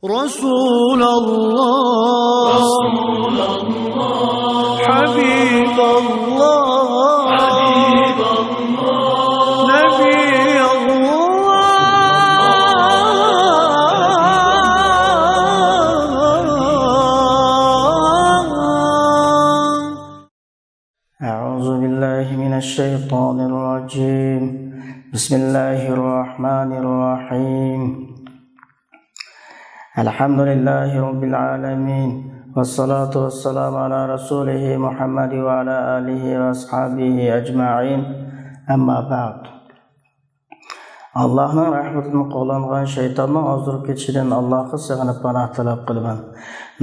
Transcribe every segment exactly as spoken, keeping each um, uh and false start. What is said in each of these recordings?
رسول الله، حبيب الله، نبي الله. أعوذ بالله من الشيطان الرجيم. بسم الله الرحمن الرحيم. الحمد لله رب العالمين. والصلاة والسلام على رسوله محمد وعلى آله وأصحابه أجمعين. أما بعد. ئاللاھنىڭ رەھمىتىدىن قوغلانغان شەيتاننىڭ ئازدۇرۇپ كېتىشىدىن ئاللاھقا سېغىنىپ پاناھ تەلەپ قىلىمەن.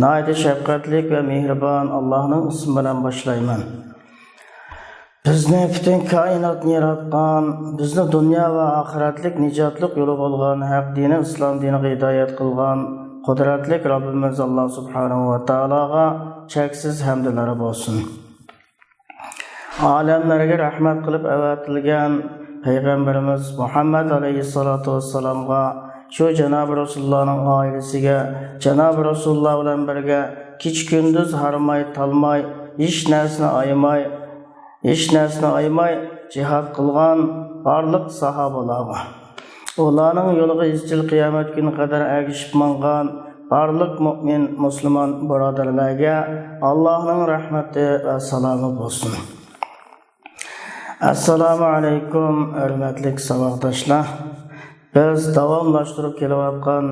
ناھايىتى شەپقەتلىك ۋە مېھرىبان ئاللاھنىڭ ئىسمى بىلەن باشلايمەن. بىزنى پۈتۈن كائىناتنى ياراتقان، بىزنى دۇنيا ۋە ئاخىرەتلىك نىجاتلىق يولى بولغان ھەق دىنى ئىسلام دىنىغا ھىدايەت قىلغان قۇدرەتلىك رەببىمىز ئاللا سۇبھانەھۇ ۋە تائالاغا چەكسىز ھەمدلەر بولسۇن. ئالەملەرگە رەھمەت قىلىپ ئەۋەتىلگەن پەيغەمبىرىمىز مۇھەممەد ئەلەيھىسسالاتۇ ۋەسسالامغا، شۇ جانابى رەسۇلۇللانىڭ ئائىلىسىگە، جانابى رەسۇلۇللا بىلەن بىرگە كېچە-كۈندۈز ھارماي، تالماي، ھېچ نەرسىنى ئايىماي، ھېچ نەرسىنى ئايىماي جىھاد قىلغان بارلىق ساھابىلارغا، ئۇلارنىڭ يولىغا ئىزچىل قىيامەت كۈنىگە قەدەر ئەگىشىپ ماڭغان بارلىق مۆمىن، مۇسۇلمان بۇرادەرلەرگە ئاللاھنىڭ رەھمىتى ۋە سالامى بولسۇن. ئەسسالامۇ ئەلەيكۇم، ھۆرمەتلىك ساۋاقداشلار. بىز داۋاملاشتۇرۇپ كېلىۋاتقان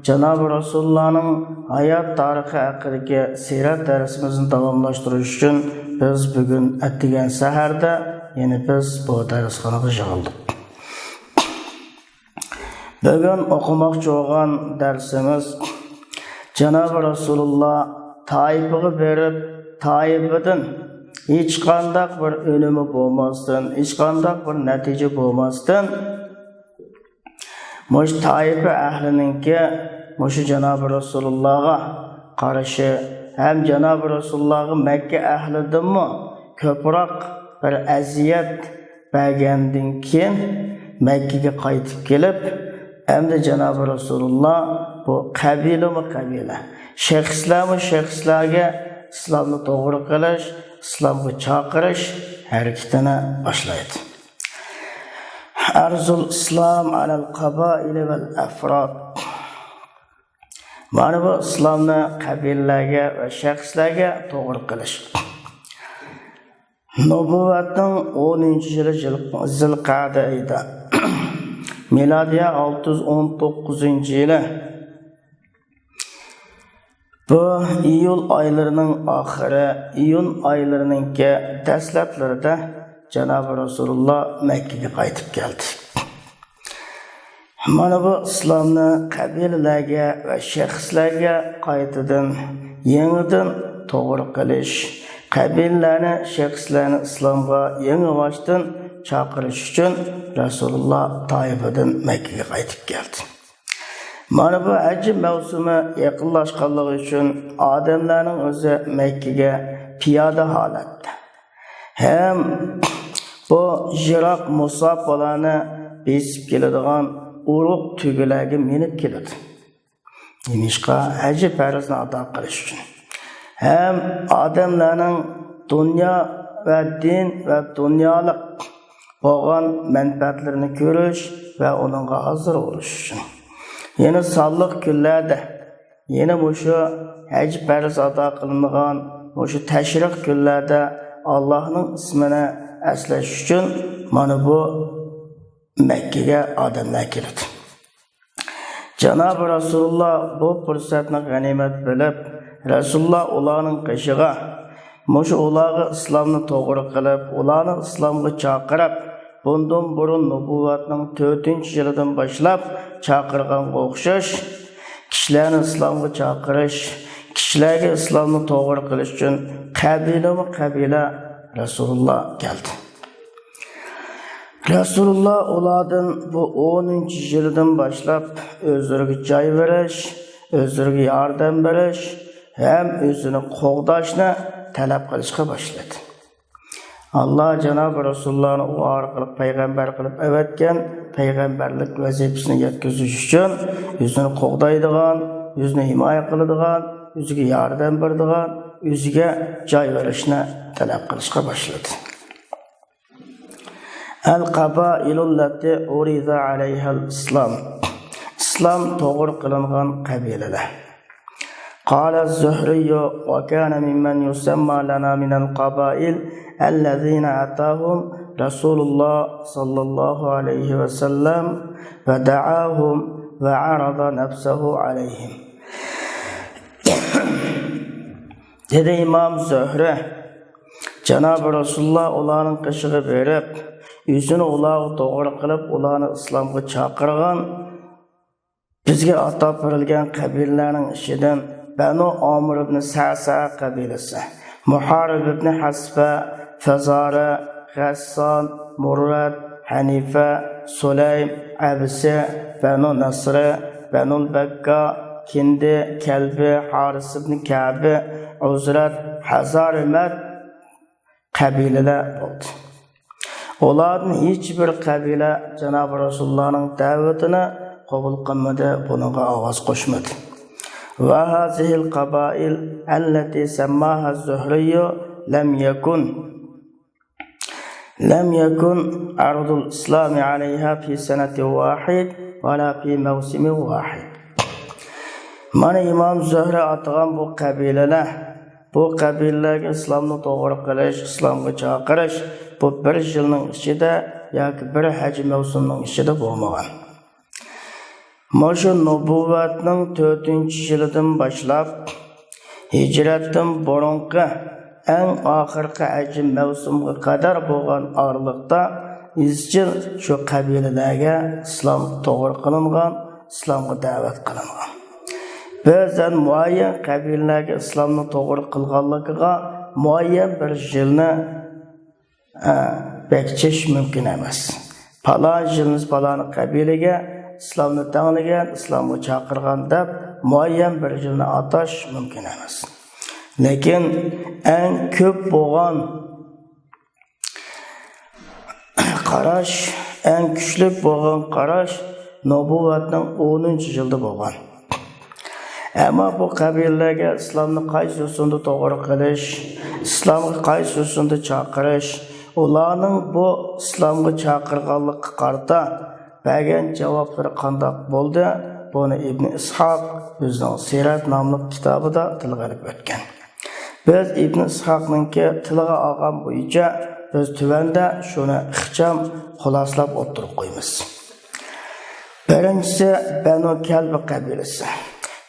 جانابى رەسۇلۇللانىڭ ھايات تارىخى ھەققىدىكى سىرەت دەرسىمىزنى داۋاملاشتۇرۇش ئۈچۈن بىز بۈگۈن ئەتىگەن سەھەردە يەنە بىز بۇ دەرسخانىغا يىغىلدۇق. بۈگۈن ئوقۇماقچى بولغان دەرسىمىز، جانابى رەسۇلۇللا تائىپىغا بېرىپ، تائىپىدىن ھېچقانداق بىر ئۈنۈمى بولماستىن، ھېچقانداق بىر نەتىجە بولماستىن، مۇشۇ تائىپە ئەھلىنىڭكى مۇشۇ جانابى رەسۇلۇللاغا قارىشى ھەم جانابى رەسۇلۇللاغا مەككە ئەھلىدىنمۇ كۆپرەك بىر ئەزىيەت بەرگەندىن كېيىن، مەككىگە قايتىپ كېلىپ، ئەمدى جانابى رەسۇلۇللا بۇ قەبىلىمۇ قەبىلە، شەخسلەرمۇ شەخسلەرگە ئىسلامنى توغرا قىلىش، ئىسلامغا چاقىرىش ھەرىكىتىنى باشلايدۇ. ئەرزۇل ئىسلام ئەلەل قابائىلى ۋەل ئەفراد. مانا بۇ ئىسلامنى قەبىلىلەرگە ۋە شەخسلەرگە توغرا قىلىش. نۇبۇۋۋەتنىڭ ئونىنچى يىلى زىل-، زىلقەدە ئېيىدا، مىلادىيە ئالتە يۈز ئون توققۇزىنچى يىلى، بۇ ئىيۇل ئايلىرىنىڭ ئاخىرى، ئىيۇن ئايلىرىنىڭكى دەسلەپلىرىدە جانابى رەسۇلۇللا مەككىگە قايتىپ كەلدى. مانا بۇ ئىسلامنى قەبىلىلەرگە ۋە شەخسلەرگە قايتىدىن، يېڭىدىن توغرا قىلىش، قەبىلىلەرنى، شەخسلەرنى ئىسلامغا يېڭىباشتىن چاقىرىش ئۈچۈن رەسۇلۇللا تائىپىدىن مەككىگە قايتىپ كەلدى. مانا بۇ ھەج مەۋسۇمى يېقىنلاشقانلىقى ئۈچۈن ئادەملەرنىڭ ئۆزى مەككىگە پىيادە ھالەتتە ھەم بۇ يىراق مۇساپىلارنى بېسىپ كېلىدىغان ئۇرۇق تۆگىلەرگە مىنىپ كېلىدۇ. نېمىشقا؟ ھەج پەرزىنى ئادا قىلىش ئۈچۈن. ھەم ئادەملەرنىڭ دۇنيا ۋە دىن ۋە دۇنيالىق بولغان مەنپەئەتلىرىنى كۆرۈش ۋە ئۇنىڭغا ھازىر بولۇش ئۈچۈن. يەنە سانلىق كۈنلەردە، يەنە مۇشۇ ھەج پەرز ئادا قىلىنغان مۇشۇ تەشرىق كۈنلەردە ئاللاھنىڭ ئىسمىنى ئەسلەش ئۈچۈن مانا بۇ مەككىگە ئادەملەر كېلىدۇ. جانابى رەسۇلۇللا بۇ پۇرسەتنى غەنىيمەت بىلىپ، رەسۇلۇللا ئۇلارنىڭ قېشىغا، مۇشۇ ئۇلارغا ئىسلامنى توغرا قىلىپ، ئۇلارنى ئىسلامغا چاقىرىپ، بۇندىن بۇرۇن نۇبۇۋۋەتنىڭ تۆتىنچى يىلىدىن باشلاپ چاقىرغانغا ئوخشاش، كىشىلەرنى ئىسلامغا چاقىرىش، كىشىلەرگە ئىسلامنى توغرا قىلىش ئۈچۈن قەبىلىمۇ قەبىلە رەسۇلۇللا كەلدى. رەسۇلۇللا ئۇلاردىن بۇ ئونىنچى يىلىدىن باشلاپ ئۆزلىرىگە جاي بېرىش، ئۆزلىرىگە ياردەم بېرىش ھەم ئۆزىنى قوغداشنى تەلەپ قىلىشقا باشلىدى. ئاللا جانابى رەسۇلۇللانى ئۇ ئارقىلىق پەيغەمبەر قىلىپ ئەۋەتكەن، پەيغەمبەرلىك ۋەزىپىسىنى يەتكۈزۈش ئۈچۈن ئۆزىنى قوغدايدىغان، ئۆزىنى ھىمايە قىلىدىغان، ئۆزىگە ياردەم بېرىدىغان، ئۆزىگە جاي بېرىشنى تەلەپ قىلىشقا باشلىدى. القبائل التي عرض عليها الإسلام. ئىسلام توغرا قىلىنغان قەبىلىلەر. قال الزهري: وكان ممن يسمى لنا من القبائل الذين أتاهم رسول الله صلى الله عليه وسلم ودعاهم وعرض نفسه عليهم. دېدى ئىمام زۆھرى، جانابى رەسۇلۇللا ئۇلارنىڭ قېشىغا بېرىپ، ئۆزىنى ئۇلارغا توغرا قىلىپ، ئۇلارنى ئىسلامغا چاقىرغان، بىزگە ئاتاپ بېرىلگەن قەبىلىلەرنىڭ ئىچىدىن بەنۇ ئامىر ئىبنى سەسە قەبىلىسى، مۇھارىب ئىبنى ھەسبە، فەزارە، غەسسان، مۇررەت، ھەنىفە، سۇلەيم، ئەبسى، بەنۇ نەسرى، بەنۇل بەككا، كىندى، كەلبى، ھارىس ئىبنى كەبى، ئۇزرەت، ھەزارىمەت قەبىلىلەر بولدى. ئۇلاردىن ھېچبىر قەبىلە جانابى رەسۇلۇللانىڭ دەۋىتىنى قوبۇل قىلمىدى، بۇنىڭغا ئاۋاز قوشمىدى. وهذه القبائل التي سماها الزهري لم يكن لم يكن عرض الإسلام عليها في سنة واحد ولا في موسم واحد. مانا ئىمام زۆھرى ئاتىغان بۇ قەبىلىلەر، بۇ قەبىلىلەرگە ئىسلامنى توغرا قىلىش، ئىسلامغا چاقىرىش، بۇ بىر يىلنىڭ ئىچىدە ياكى بىر ھەج مەۋسۇمنىڭ ئىچىدە بولمىغان. مۇشۇ نۇبۇۋۋەتنىڭ تۆتىنچى يىلىدىن باشلاپ، ھىجرەتتىن بۇرۇنقى ئەڭ ئاخىرقى ھەج مەۋسۇمىغا قەدەر بولغان ئارىلىقتا ئىزچىل شۇ قەبىلىلەرگە ئىسلام توغرا قىلىنغان، ئىسلامغا دەۋەت قىلىنغان. بەزەن مۇئەييەن قەبىلىلەرگە ئىسلامنى توغرا قىلغانلىقىغا مۇئەييەن بىر يىلنى ئە، بەكچىش مۇمكىن ئەمەس. پالان يىلىمىز پالان قەبىلىگە ئىسلامنى تەڭلىگەن، ئىسلامغا چاقىرغان دەپ مۇئەييەن بىر يىلنى ئاتاش مۇمكىن ئەمەس. لېكىن ئەڭ كۆپ بولغان قاراش، ئەڭ كۈچلۈك بولغان قاراش نۇبۇۋۋەتنىڭ ئونىنچى يىلىدا بولغان. ئەمما بۇ قەبىلىلەرگە ئىسلامنى قايسى ئۇسۇلدا توغرا قىلىش، ئىسلامغا قايسى ئۇسۇلدا چاقىرىش، ئۇلارنىڭ بۇ ئىسلامغا چاقىرغانلىققا قارىتا بەرگەن جاۋابلىرى قانداق بولدى؟ بۇنى ئىبنى ئىسھاق ئۆزىنىڭ سىرەت ناملىق كىتابىدا تىلغا ئېلىپ ئۆتكەن. بىز ئىبنى ئىسھاقنىڭكى تىلغا ئالغان بويىچە بىز تۆۋەندە شۇنى ئىخچام خۇلاسىلاپ ئوتتۇرىغا قويىمىز. بىرىنچىسى، بەنۇ كەلبى قەبىلىسى.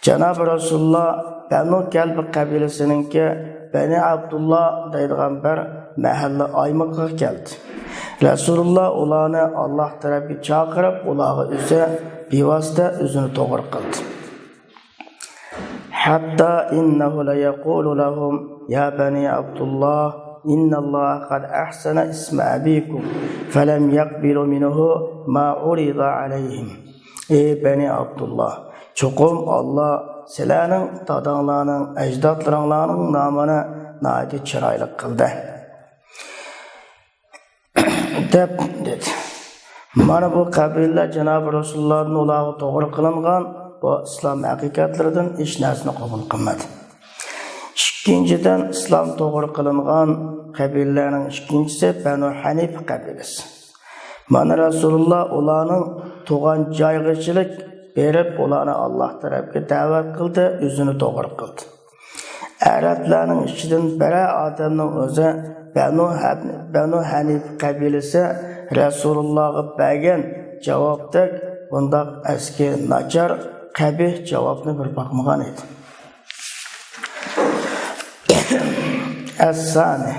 جانابى رەسۇلۇللا بەنۇ كەلبى قەبىلىسىنىڭكى بەنى ئابدۇللا دەيدىغان بىر مەھەللە ئايمىقىغا كەلدى. رەسۇلۇللا ئۇلارنى ئاللاھ تەرەپكە چاقىرىپ، ئۇلارغا ئۆزى بىۋاسىتە ئۆزىنى توغرا قىلدى. حتى إنه ليقول لهم: يا بني عبد الله، إن الله قد أحسن اسم أبيكم، فلم يقبلوا منه ما عرض عليهم. ئەي بەنى ئابدۇللا، چوقۇم ئاللاھ سىلەرنىڭ داداڭلارنىڭ، ئەجدادلىرىڭلارنىڭ نامىنى ناھايىتى چىرايلىق قىلدى. دەپ دېدى. مانا بۇ قەبىلىلەر جانابى رەسۇلۇللادىن ئۇلارغا توغرا قىلىنغان بۇ ئىسلام ھەقىقەتلىرىدىن ھېچ نەرسىنى قوبۇل قىلمىدى. ئىككىنچىدىن، ئىسلام توغرا قىلىنغان قەبىلىلەرنىڭ ئىككىنچىسى بەنۇ ھەنىفە قەبىلىسى. مانا رەسۇلۇللا ئۇلارنىڭ تۇغان جايىغىچىلىك بېرىپ، ئۇلارنى ئاللاھ تەرەپكە دەۋەت قىلدى، ئۆزىنى توغرا قىلدى. ئەرەبلەرنىڭ ئىچىدىن بىرەر ئادەمنىڭ ئۆزى بەنۇ ھەب-، بەنۇ ھەنىف قەبىلىسى رەسۇلۇللاغا بەرگەن جاۋابتەك بۇنداق ئەسكى، ناچار، قەبىھ جاۋابنى بىر باقمىغان ئىدى. الثاني،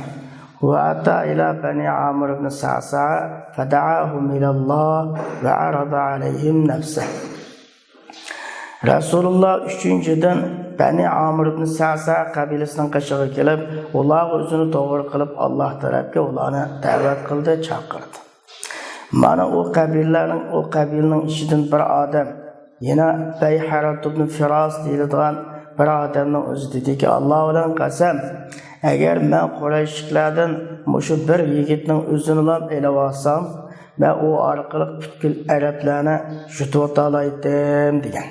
وأتى إلى بني عامر بن صعصعة فدعاهم إلى الله وعرض عليهم نفسه. رەسۇلۇللا ئۈچىنچىدىن بەنى ئامىر ئىبن سەسە قەبىلىسىنىڭ قېشىغا كېلىپ، ئۇلارغا ئۆزىنى توغرا قىلىپ، ئاللاھ تەرەپكە ئۇلارنى دەۋەت قىلدى، چاقىردى. مانا ئۇ قەبىلىلەرنىڭ، ئۇ قەبىلىنىڭ ئىچىدىن بىر ئادەم، يەنە بەيھەرەت ئىبن فىراس دېيىلىدىغان بىر ئادەمنىڭ ئۆزى دېدىكى، ئاللاھ بىلەن قەسەم، ئەگەر مەن قۇرەيشلىكلەردىن مۇشۇ بىر يىگىتنىڭ ئۆزىنىلا ئېلىۋالسام، مەن ئۇ ئارقىلىق پۈتكۈل ئەرەبلەرنى يۇتۇۋېتالايتتىم، دېگەن.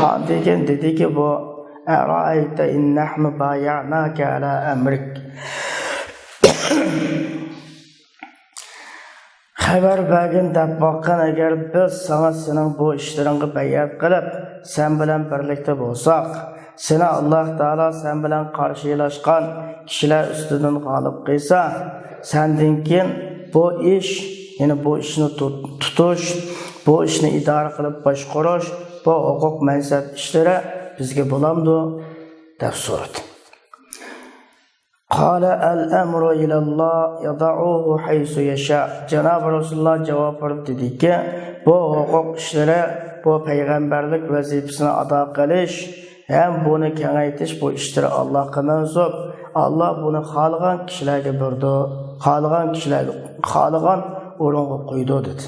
ئاندىن كېيىن دېدىكى بۇ، «أرأيت إن نحن بايعناك على أمرك.» خەۋەر بەرگىن دەپ باققىن، ئەگەر بىز ساڭا سېنىڭ بۇ ئىشلىرىڭغا بەيئەت قىلىپ، سەن بىلەن بىرلىكتە بولساق، سېنى ئاللاھ تائالا سەن بىلەن قارشىلاشقان كىشىلەر ئۈستىدىن غالىب قىلسا، سەندىن كېيىن بۇ ئىش، يەنى بۇ ئىشنى تۇت-، تۇتۇش، بۇ ئىشنى ئىدارە قىلىپ باشقۇرۇش، بۇ ھوقۇق مەنسەپ ئىشلىرى بىزگە بولامدۇ؟ دەپ سورىدى. قال الأمر إلى الله يضعه حيث يشاء. جاناب رسول الله جاۋاب بېرىپ دېدىكى، بۇ ھوقۇق ئىشلىرى، بۇ پەيغەمبەرلىك ۋەزىپىسىنى ئادا قىلىش ھەم بۇنى كېڭەيتىش، بۇ ئىشلىرى ئاللاھقا مەنسۇپ. ئاللاھ بۇنى خالىغان كىشىلەرگە بېرىدۇ، خالىغان كىشىلەرگە، خالىغان ئورۇنغا قويىدۇ، دېدى.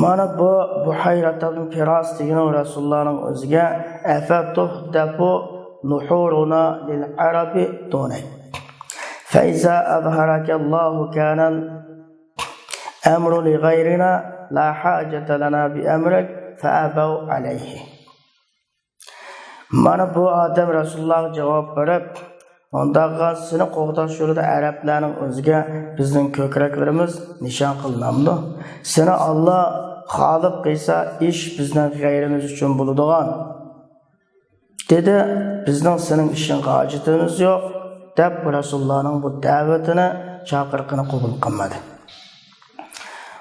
مانا بۇ بۇھەيرەت ئىبن پىراس دېگىنى رەسۇلۇللانىڭ ئۆزىگە، «أفتهدف نحورنا للعرب دونك؟ فإذا أظهرك الله كان الأمر لغيرنا لا حاجة لنا بأمرك فأبوا عليه.» مانا بۇ ئادەم رەسۇلۇللاغا جاۋاب بېرىپ، «ئۇنداققا سېنى قوغداش يولىدا ئەرەبلەرنىڭ ئۆزىگە بىزنىڭ كۆكرەكلىرىمىز نىشان قىلىنامدۇ؟ سېنى ئاللا خالىق قىلسا، ئىش بىزنىڭ غەيرىمىز ئۈچۈن بولىدىغان» دېدى. «بىزنىڭ سېنىڭ ئىشىڭغا ھاجىتىمىز يوق» دەپ، رەسۇلۇللانىڭ بۇ دەۋىتىنى، چاقىرىقىنى قوبۇل قىلمىدى.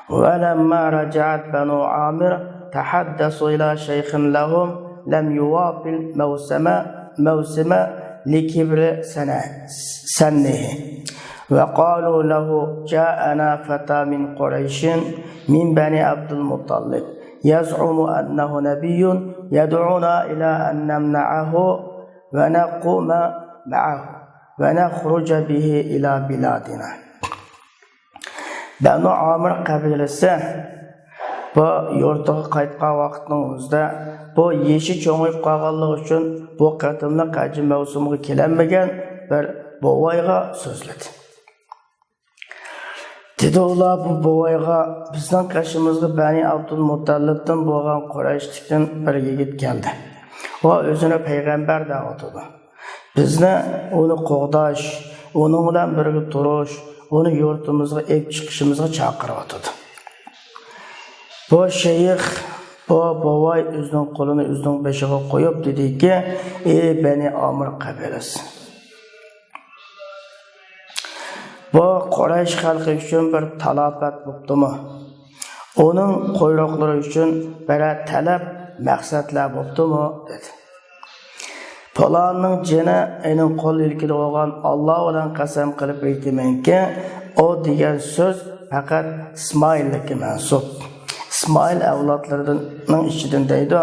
ولما رجعت بنو عامر تحدثوا إلى شيخ لهم لم يوافق الموسم، موسم لكبر سن، سنه، وقالوا له: جاءنا فتى من قريش من بني عبد المطلب يزعم أنه نبي يدعونا إلى أن نمنعه ونقوم معه ونخرج به إلى بلادنا. بەنۇ ئامىر قەبىلىسى بۇ يۇرتىغا قايتقان ۋاقىتنىڭ ئۆزىدە، بۇ يېشى چوڭىيىپ قالغانلىقى ئۈچۈن، بۇ قېتىملىق ھەج مەۋسۇمىغا كېلەلمىگەن بىر بوۋايغا سۆزلىدى. دېدى ئۇلار بۇ بوۋايغا، «بىزنىڭ قېشىمىزغا بەنى ئابدۇلمۇتتەلىپتىن بولغان قۇرەيشلىكتىن بىر يىگىت كەلدى. ئۇ ئۆزىنى پەيغەمبەر دەۋاتىدۇ. بىزنى ئۇنى قوغداش، ئۇنىڭ بىلەن بىرگە تۇرۇش، ئۇنى يۇرتىمىزغا ئېلىپ چىقىشىمىزغا چاقىرىۋاتىدۇ.» بۇ شەيخ، بۇ بوۋاي ئۆزىنىڭ قولىنى ئۆزىنىڭ بېشىغا قويۇپ دېدىكى، «ئى بەنى ئامىر قەبىلىسى، بۇ قۇرەيش خەلقى ئۈچۈن بىر تالاپەت بوپتۇمۇ؟ ئۇنىڭ قۇيرۇقلىرى ئۈچۈن بىرەر تەلەپ، مەقسەتلەر بوپتۇمۇ؟» دېدى. «پۇلاننىڭ جېنى ئېنىڭ قول ئىلكىدە بولغان ئاللا بىلەن قەسەم قىلىپ ئېيتىمەنكى، ئۇ دېگەن سۆز پەقەت ئىسمائىللىككە مەنسۇپ. ئىسمائىل ئەۋلادلىرىنىڭ ئىچىدىن دەيدۇ.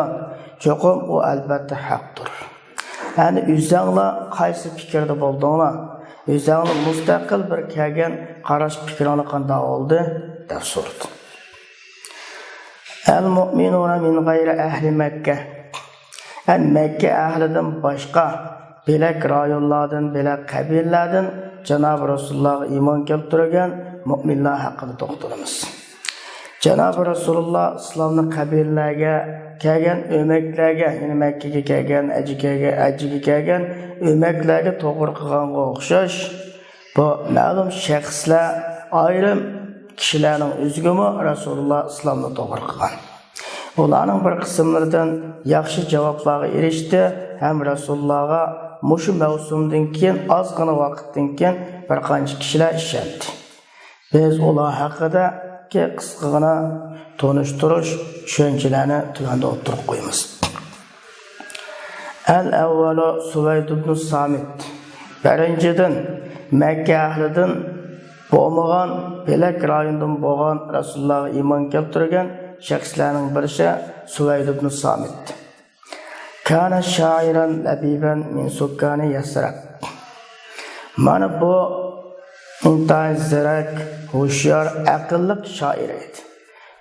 چوقۇم ئۇ ئەلبەتتە ھەقتۇر. يەنى ئۆزەڭلار قايسى پىكىردە بولدۇڭلار؟ ئۆزەڭلار مۇستەقىل بىر كەلگەن قاراش پىكرىڭلار قانداق بولدى؟» دەپ سورىدى. المؤمنون من غير أهل مكة. يەنى مەككە ئەھلىدىن باشقا بۆلەك رايونلاردىن، بۆلەك قەبىلىلەردىن جانابى رەسۇلۇللاغا ئىمان كەلتۈرگەن مۆمىنلەر ھەققىدە توختىلىمىز. جانابى رەسۇلۇللا ئىسلامنى قەبىلىلەرگە كەلگەن ئۆمەكلەرگە، يەنى مەككىگە كەلگەن، ھەجگە كەلگەن، ھەجگە كەلگەن ئۆمەكلەرگە توغرا قىلغانغا ئوخشاش، بۇ مەلۇم شەخسلەر، ئايرىم كىشىلەرنىڭ ئۆزىگىمۇ رەسۇلۇللا ئىسلامنى توغرا قىلغان. ئۇلارنىڭ بىر قىسىملىرىدىن ياخشى جاۋابلارغا ئېرىشتى ھەم رەسۇلۇللاغا مۇشۇ مەۋسۇمدىن كېيىن، ئازغىنە ۋاقىتتىن كېيىن بىر قانچە كىشىلەر ئىشەندى. بىز ئۇلار ھەققىدىكى قىسقىغىنا تونۇشتۇرۇش، چۈشەنچىلەرنى تۆۋەندە ئوتتۇرىغا قويىمىز. الأول سويد بن سامىت. بىرىنچىدىن، مەككە ئەھلىدىن بولمىغان، بۆلەك رايوندىن بولغان، رەسۇلۇللاغا ئىمان كەلتۈرگەن شەخسلەرنىڭ بىرسى سويد بن سامىت. كان شاعرا لبيبا من سكان يثرب. مانا بۇ ئىنتايىن زېرەك، ھوشيار، ئەقىللىق شائىر ئىدى.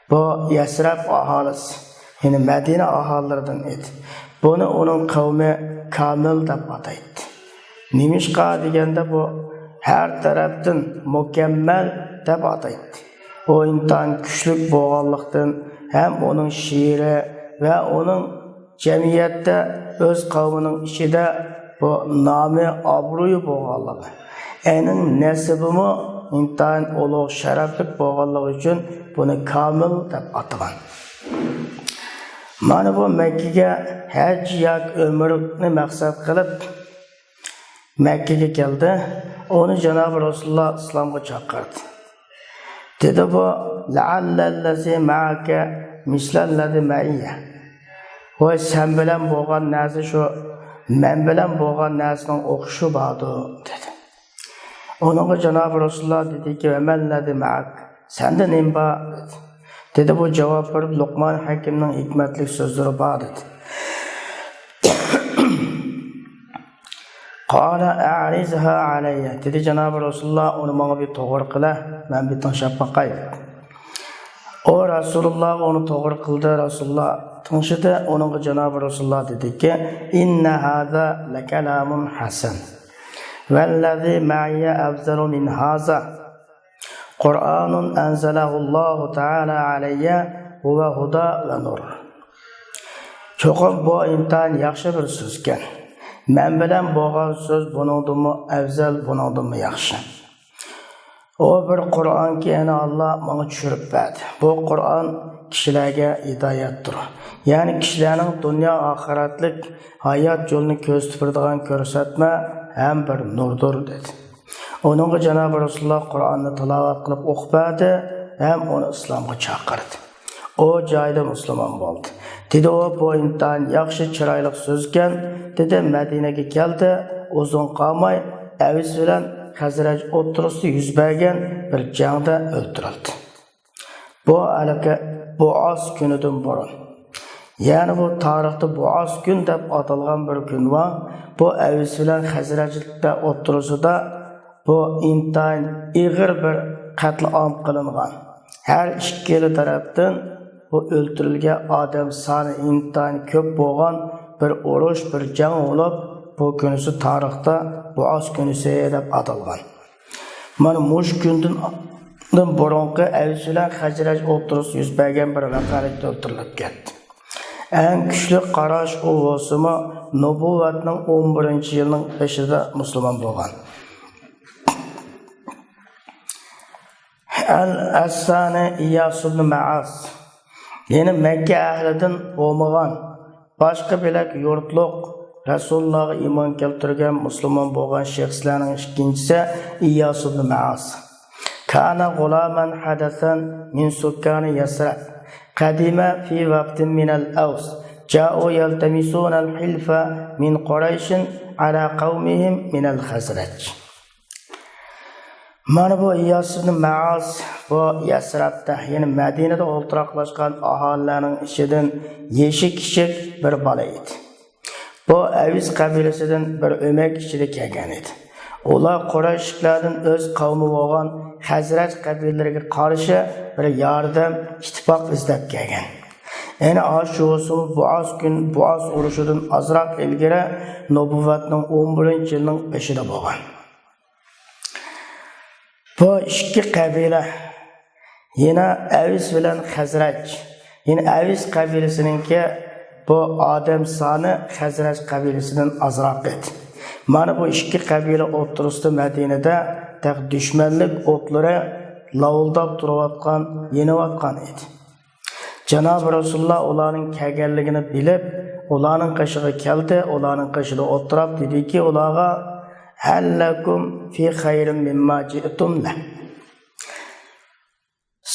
بۇ يەسرەب ئاھالىسى، يەنى مەدىنە ئاھالىلىرىدىن ئىدى. بۇنى ئۇنىڭ قەۋمى كامىل دەپ ئاتايتتى. نېمىشقا دېگەندە، بۇ ھەر تەرەپتىن مۇكەممەل دەپ ئاتايتتى. ئۇ ئىنتايىن كۈچلۈك بولغانلىقتىن ھەم ئۇنىڭ شېئىرى، ۋە ئۇنىڭ جەمئىيەتتە ئۆز قەۋمىنىڭ ئىچىدە بۇ نامى، ئابرۇيى بولغانلىقى، ئېنىڭ نەسىبىمۇ ئىنتايىن ئۇلۇغ، شەرەپلىك بولغانلىقى ئۈچۈن بۇنى كامىل دەپ ئاتىغان. مانا بۇ مەككىگە ھەج ياكى ئۆمرىنى مەقسەت قىلىپ مەككىگە كەلدى. ئۇنى جانابى رەسۇلۇللاھ ئىسلامغا چاقىردى. دېدى بۇ، لەئەللەللەزى مەئەكە مىسلەللەزى مەئىيە. ۋاي، سەن بىلەن بولغان نەرسە شۇ مەن بىلەن بولغان نەرسىنىڭ ئوخشىشى باردۇ، دېدى. ئۇنىڭغا جانابى رەسۇلۇللاھ دېدىكى، ۋەمەللەزى مەئەك، سەندە نېمە بار؟ دېدى. بۇ جاۋاب بېرىپ، لوقمان ھەكىمنىڭ ھېكمەتلىك سۆزلىرى بار، دېدى. قال أعرضها علي، دېدى جانابى رەسۇلۇللاھ، ئۇنى ماڭا بىر توغرا قىلە، مەن بىر تىڭشاپ باقاي. ئۇ رەسۇلۇللاھ ئۇنى توغرا قىلدى. رەسۇلۇللاھ تىڭشىدى. ئۇنىڭغا جانابى رەسۇلۇللاھ دېدىكى، إن هذا لكلام حسن والذي معي أفضل من هذا قرآن أنزله الله تعالى علي هو هدى ونور. چوقۇم بۇ ئىنتايىن ياخشى بىر سۆزكەن. مەن بىلەن بولغان سۆز بۇنىڭدىنمۇ ئەۋزەل، بۇنىڭدىنمۇ ياخشى. ئۇ بىر قۇرئانكى، يەنى ئاللا ماڭا چۈشۈرۈپ بەردى. بۇ قۇرئان كىشىلەرگە ھىدايەتتۇر. يەنى كىشىلەرنىڭ دۇنيا ئاخىرەتلىك ھايات يولىنى كۆرسىتىپ بېرىدىغان كۆرسەتمە ھەم بىر نۇردۇر، دېدى. ئۇنىڭغا جانابى رەسۇلۇللاھ قۇرئاننى تىلاۋەت قىلىپ ئوقۇپ بەردى ھەم ئۇنى ئىسلامغا چاقىردى. ئۇ جايىدا مۇسۇلمان بولدى. دېدى ئۇ، بۇ ئىنتايىن ياخشى، چىرايلىق سۆزكەن، دېدى. مەدىنىگە كەلدى. ئۇزۇن قالماي ئەۋس بىلەن خەزرەج ئوتتۇرىسىدا يۈز بەرگەن بىر جەڭدە ئۆلتۈرۈلدى. بۇ ھېلىقى بۇئاس كۈنىدىن بۇرۇن، يەنى بۇ تارىختا بۇئاس كۈن دەپ ئاتالغان بىر كۈن بار. بۇ ئەۋس بىلەن خەزرەجلەر ئوتتۇرىسىدا بۇ ئىنتايىن ئېغىر بىر قەتلىئام قىلىنغان. ھەر ئىككىلا تەرەپتىن بۇ ئۆلتۈرۈلگەن ئادەم سانى ئىنتايىن كۆپ بولغان بىر ئۇرۇش، بىر جەڭ بولۇپ، بۇ كۈنىسى تارىختا بۇئاس كۈنىسى دەپ ئاتالغان. مانا مۇشۇ كۈندىن بۇرۇنقى ئەۋس بىلەن خەزرەج ئوتتۇرىسىدا يۈز بەرگەن بىر ۋەقەلىكتە ئۆلتۈرۈلۈپ كەتتى. ئەڭ كۈچلۈك قاراش ئۇ بولسىمۇ، نۇبۇۋۋەتنىڭ ئون بىرىنچى يىلىنىڭ بېشىدا مۇسۇلمان بولغان. ئەل ئەسسانى ئىياس ئىبن مەئاز، يەنى مەككە ئەھلىدىن بولمىغان، باشقا بۆلەك يۇرتلۇق، رەسۇلۇللاھقا ئىمان كەلتۈرگەن، مۇسۇلمان بولغان شەخسلەرنىڭ ئىككىنچىسى ئىياس ئىبن مەئاز. كان غلاما حدثا من سكان يثرب، قدم في وفد من الأوس، جاءوا يلتمسون الحلف من قريش على قومهم من الخزرج. مانا بۇ ئىياس ئىبن مەئاز، بۇ يەسرەبتە، يەنى مەدىنىدە ئولتۇراقلاشقان ئاھالىلەرنىڭ ئىچىدىن يېشى كىچىك بىر بالا ئىدى. بۇ ئەۋس قەبىلىسىدىن بىر ئۆمەك ئىچىدە كەلگەن ئىدى. ئۇلار قۇرەيشلىكلەردىن ئۆز قەۋمى بولغان خەزرەج قەبىلىلىرىگە قارشى بىر ياردەم، ئىتتىپاق ئىزدەپ كەلگەن. يەنى ئاشۇ بولسىمۇ بۇئاس كۈن، بۇئاس ئۇرۇشىدىن ئازراق ئىلگىرى، نۇبۇۋۋەتنىڭ ئون بىرىنچى يىلىنىڭ بېشىدا بولغان. بۇ ئىككى قەبىلە، يەنە ئەۋس بىلەن خەزرەج، يەنى ئەۋس قەبىلىسىنىڭكى بۇ ئادەم سانى خەزرەج قەبىلىسىدىن ئازراق ئىدى. مانا بۇ ئىككى قەبىلە ئوتتۇرىسىدا مەدىنىدە تېخى دۈشمەنلىك ئوتلىرى لاۋۇلداپ تۇرۇۋاتقان، يېنىۋاتقان ئىدى. جانابى رەسۇلۇللاھ ئۇلارنىڭ كەلگەنلىكىنى بىلىپ، ئۇلارنىڭ قېشىغا كەلدى، ئۇلارنىڭ قېشىدا ئولتۇرۇپ دېدىكى ئۇلارغا، هل لكم في خير مما جئتم له؟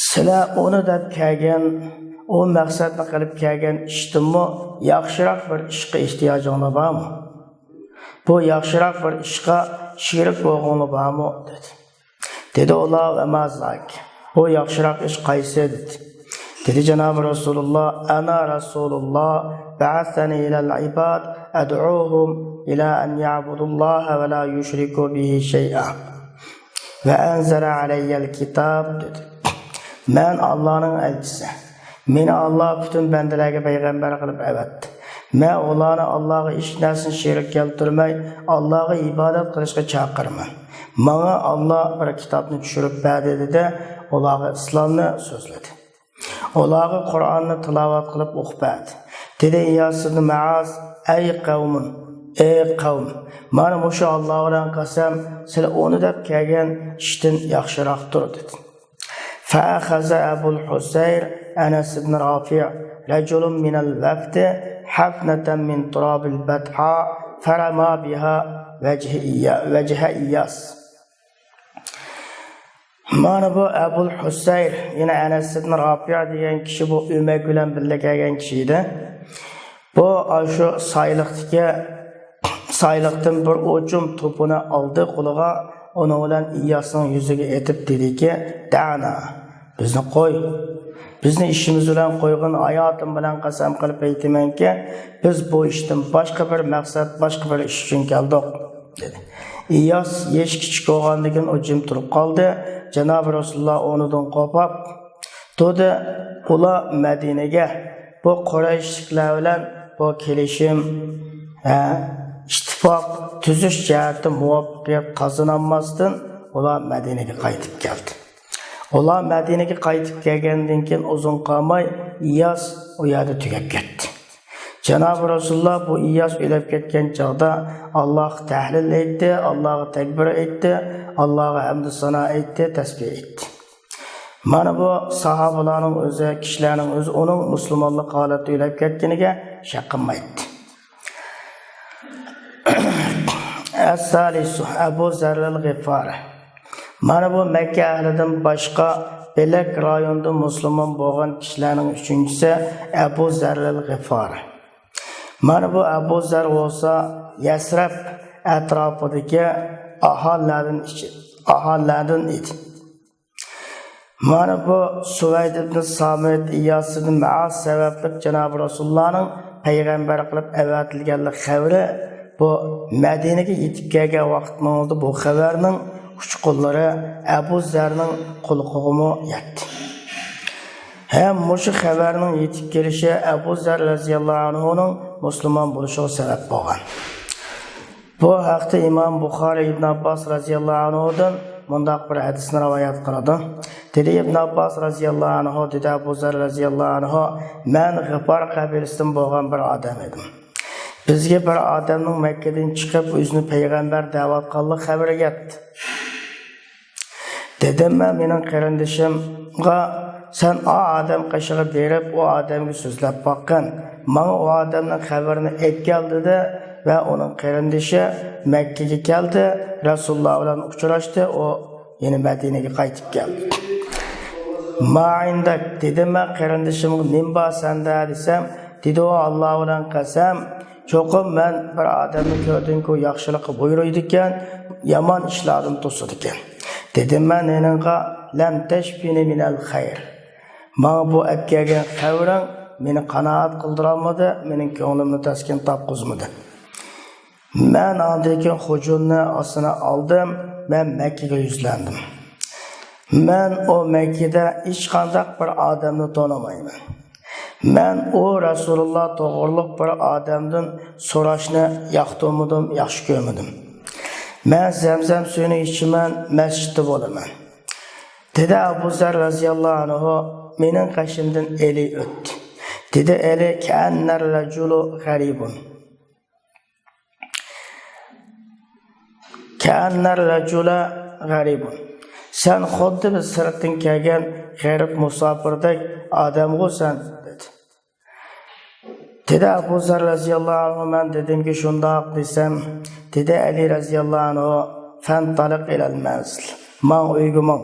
سىلەر ئۇنى دەپ كەلگەن، ئۇ مەقسەتنى قىلىپ كەلگەن ئىشتىنمۇ ياخشىراق بىر ئىشقا ئېھتىياجىڭلار بارمۇ؟ بۇ ياخشىراق بىر ئىشقا شېرىك بولغۇڭلار بارمۇ؟ دېدى. دېدى ئۇلار، وما ذاك؟ بۇ ياخشىراق ئىش قايسى؟ دېدى. دېدى جانابى رەسۇلۇللاھ، أنا رسول الله بعثني إلى العباد أدعوهم إلى أن يعبدوا الله ولا يشركوا به شيئا وأنزل علي الكتاب، دېدى. مەن ئاللانىڭ ئەلچىسى. مېنى ئاللا پۈتۈن بەندىلەرگە پەيغەمبەر قىلىپ ئەۋەتتى. مەن ئۇلارنى ئاللاغا ھېچ نەرسىنى شېرىك كەلتۈرمەي، ئاللاغا ئىبادەت قىلىشقا چاقىرىمەن. ماڭا ئاللا بىر كىتابنى چۈشۈرۈپ بەردى، دېدى. ئۇلارغا ئىسلامنى سۆزلىدى. ئۇلارغا قۇرئاننى تىلاۋەت قىلىپ ئوقۇپ بەردى. دېدى ئىياس ئىبنى مائاز، ئەي قەۋمۇن، ئەي قەۋم، مانا مۇشۇ ئاللا بىلەن قەسەم، سىلەر ئۇنى دەپ كەلگەن ئىشتىن ياخشىراقتۇر، دېدى. فأخذ أبو الحسير أنس بن رافع رجل من الوفد حفنة من تراب البطحاء فرمى بها وجه إيا-، وجه إياس. مانا بۇ ئەبۇل ھۇسەير، يەنى ئەنەس ئىبن رافىئ دېگەن كىشى، بۇ ئۆمەك بىلەن بىللە كەلگەن كىشى ئىدى. بۇ ئاشۇ سايلىقتىكى، سايلىقتىن بىر ئوچۇم توپىنى ئالدى قولىغا، ئۇنىڭ بىلەن ئىياسنىڭ يۈزىگە ئېتىپ دېدىكى، دەنا، بىزنى قوي. بىزنى ئىشىمىز بىلەن قويغىن، ھاياتىم بىلەن قەسەم قىلىپ ئېيتىمەنكى، بىز بۇ ئىشتىن باشقا بىر مەقسەت، باشقا بىر ئىش ئۈچۈن كەلدۇق، دېدى. ئىياس يېشى كىچىك بولغاندىكىن ئۇ جىم تۇرۇپ قالدى. جانابى رەسۇلۇللا ئۇنىڭدىن قوپۇپ، تۇردى، ئۇلار مەدىنىگە بۇ قۇرەيشلىكلەر بىلەن بۇ كېلىشىم، ھە، ئىتتىپاق تۈزۈش جەھەتتە مۇۋەپپەقىيەت قازىنالماستىن، ئۇلار مەدىنىگە قايتىپ كەلدى. ئۇلار مەدىنىگە قايتىپ كەلگەندىن كېيىن ئۇزۇن قالماي ئىياس ئۇ يەردە تۈگەپ كەتتى. جانابى رەسۇلۇللا بۇ ئىياس ئۆلۈپ كەتكەن چاغدا ئاللاغا تەھلىل ئېيتتى، ئاللاغا تەكبىر ئېيتتى، ئاللاغا ھەمدۇ سانا ئېيتتى، تەسبىھ ئېيتتى. مانا بۇ ساھابىلارنىڭ ئۆزى، كىشىلەرنىڭ ئۆزى ئۇنىڭ مۇسۇلمانلىق ھالەتتە ئۆلۈپ كەتكىنىگە شەك قىلمايتتى. ئەسسالىسۇ، ئەبۇ زەررىل غىفارى. مانا بۇ مەككە ئەھلىدىن باشقا بۆلەك رايوندا مۇسۇلمان بولغان كىشىلەرنىڭ ئۈچىنچىسى ئەبۇ زەررىل غىفارى. مانا بۇ ئەبۇ زەر بولسا يەسرەب ئەتراپىدىكى ئاھالىلەردىن ئىچ-، ئاھالىلەردىن ئىدى. مانا بۇ سۇۋەيد ئىبن سامىت، ئىياس ئىبن مائاز سەۋەبلىك جانابى رەسۇلۇللانىڭ پەيغەمبەر قىلىپ ئەۋەتىلگەنلىك خەۋىرى بۇ مەدىنىگە يېتىپ كەلگەن ۋاقتىمىزدا بۇ خەۋەرنىڭ ئۇچقۇنلىرى ئەبۇ زەرنىڭ قۇلىقىغىمۇ يەتتى. ھەم مۇشۇ خەۋەرنىڭ يېتىپ كېلىشى ئەبۇ زەر رەزىياللاھۇ ئەنھۇنىڭ مۇسۇلمان بولۇشىغا سەۋەب بولغان. بۇ ھەقتە ئىمام بۇخارىي ئىبن ئابباس رەزىياللاھۇ ئەنھۇدىن مۇنداق بىر ھەدىسنى رىۋايەت قىلىدۇ. دېدى ئىبن ئابباس رەزىياللاھۇ ئەنھۇ، دېدى ئەبۇ زەر رەزىياللاھۇ ئەنھۇ، مەن غىپار قەبىلىسىدىن بولغان بىر ئادەم ئىدىم. بىزگە بىر ئادەمنىڭ مەككىدىن چىقىپ ئۆزىنى پەيغەمبەر دەۋاتقانلىق خەۋىرى يەتتى. دېدىم مەن مېنىڭ قېرىندىشىمغا، سەن ئا ئادەم قېشىغا بېرىپ ئۇ ئادەمگە سۆزلەپ باققىن، ماڭا ئۇ ئادەمنىڭ خەۋىرىنى ئېيتكەل، دېدى ۋە ئۇنىڭ قېرىندىشى مەككىگە كەلدى، رەسۇلۇللا بىلەن ئۇچراشتى، ئۇ يەنە مەدىنىگە قايتىپ كەلدى. ما ئىندەك، دېدىم مەن قېرىندىشىمغا، نېمە بار سەندە دېسەم، دېدى ئۇ، ئاللا بىلەن قەسەم، چوقۇم مەن بىر ئادەمنى كۆردۈمكى، ئۇ ياخشىلىققا بۇيرۇيدىكەن، يامان ئىشلاردىن توسىدىكەن. دېدىم مەن ئېنىڭغا، لەم تەشفىنى مىنەل خەير. ماڭا بۇ ئەپكەلگەن خەۋىرىڭ مېنى قانائەت قىلدۇرالمىدى، مېنىڭ كۆڭلۈمنى تەسكىن تاپقۇزمىدى. مەن ئاندىن كېيىن خۇجۇلنى ئاستىنا ئالدىم، مەن مەككىگە يۈزلەندىم. مەن ئۇ مەككىدە ھېچقانداق بىر ئادەمنى تونۇمايمەن. مەن ئۇ رەسۇلۇللا توغرۇلۇق بىر ئادەمدىن سوراشنى ياقتۇرمىدىم، ياخشى كۆرمىدىم. مەن زەمزەم سۈيىنى ئىچىمەن، مەسچىتتە بولىمەن. دېدى ئەبۇ زەر رەزىياللاھۇ ئەنھۇ، مېنىڭ قېشىمدىن ئەلى ئۆتتى. دېدى ئەلى، كەئەننەر رەجۇلۇ غەرىبۇن. كەئەننەر رەجۇلە غەرىبۇن. سەن خۇددى بىر سىرتتىن كەلگەن غېرىب مۇساپىردەك ئادەمغۇ سەن، دېدى. دېدى ئەبۇ زەر رەزىياللاھۇ ئەنھۇ، مەن دېدىمكى، شۇنداق دېسەم، دېدى ئەلى رەزىياللاھۇ ئەنھۇ، فەنتالىق ئىلەل مەنزىل، ماڭ ئۆيگە ماڭ،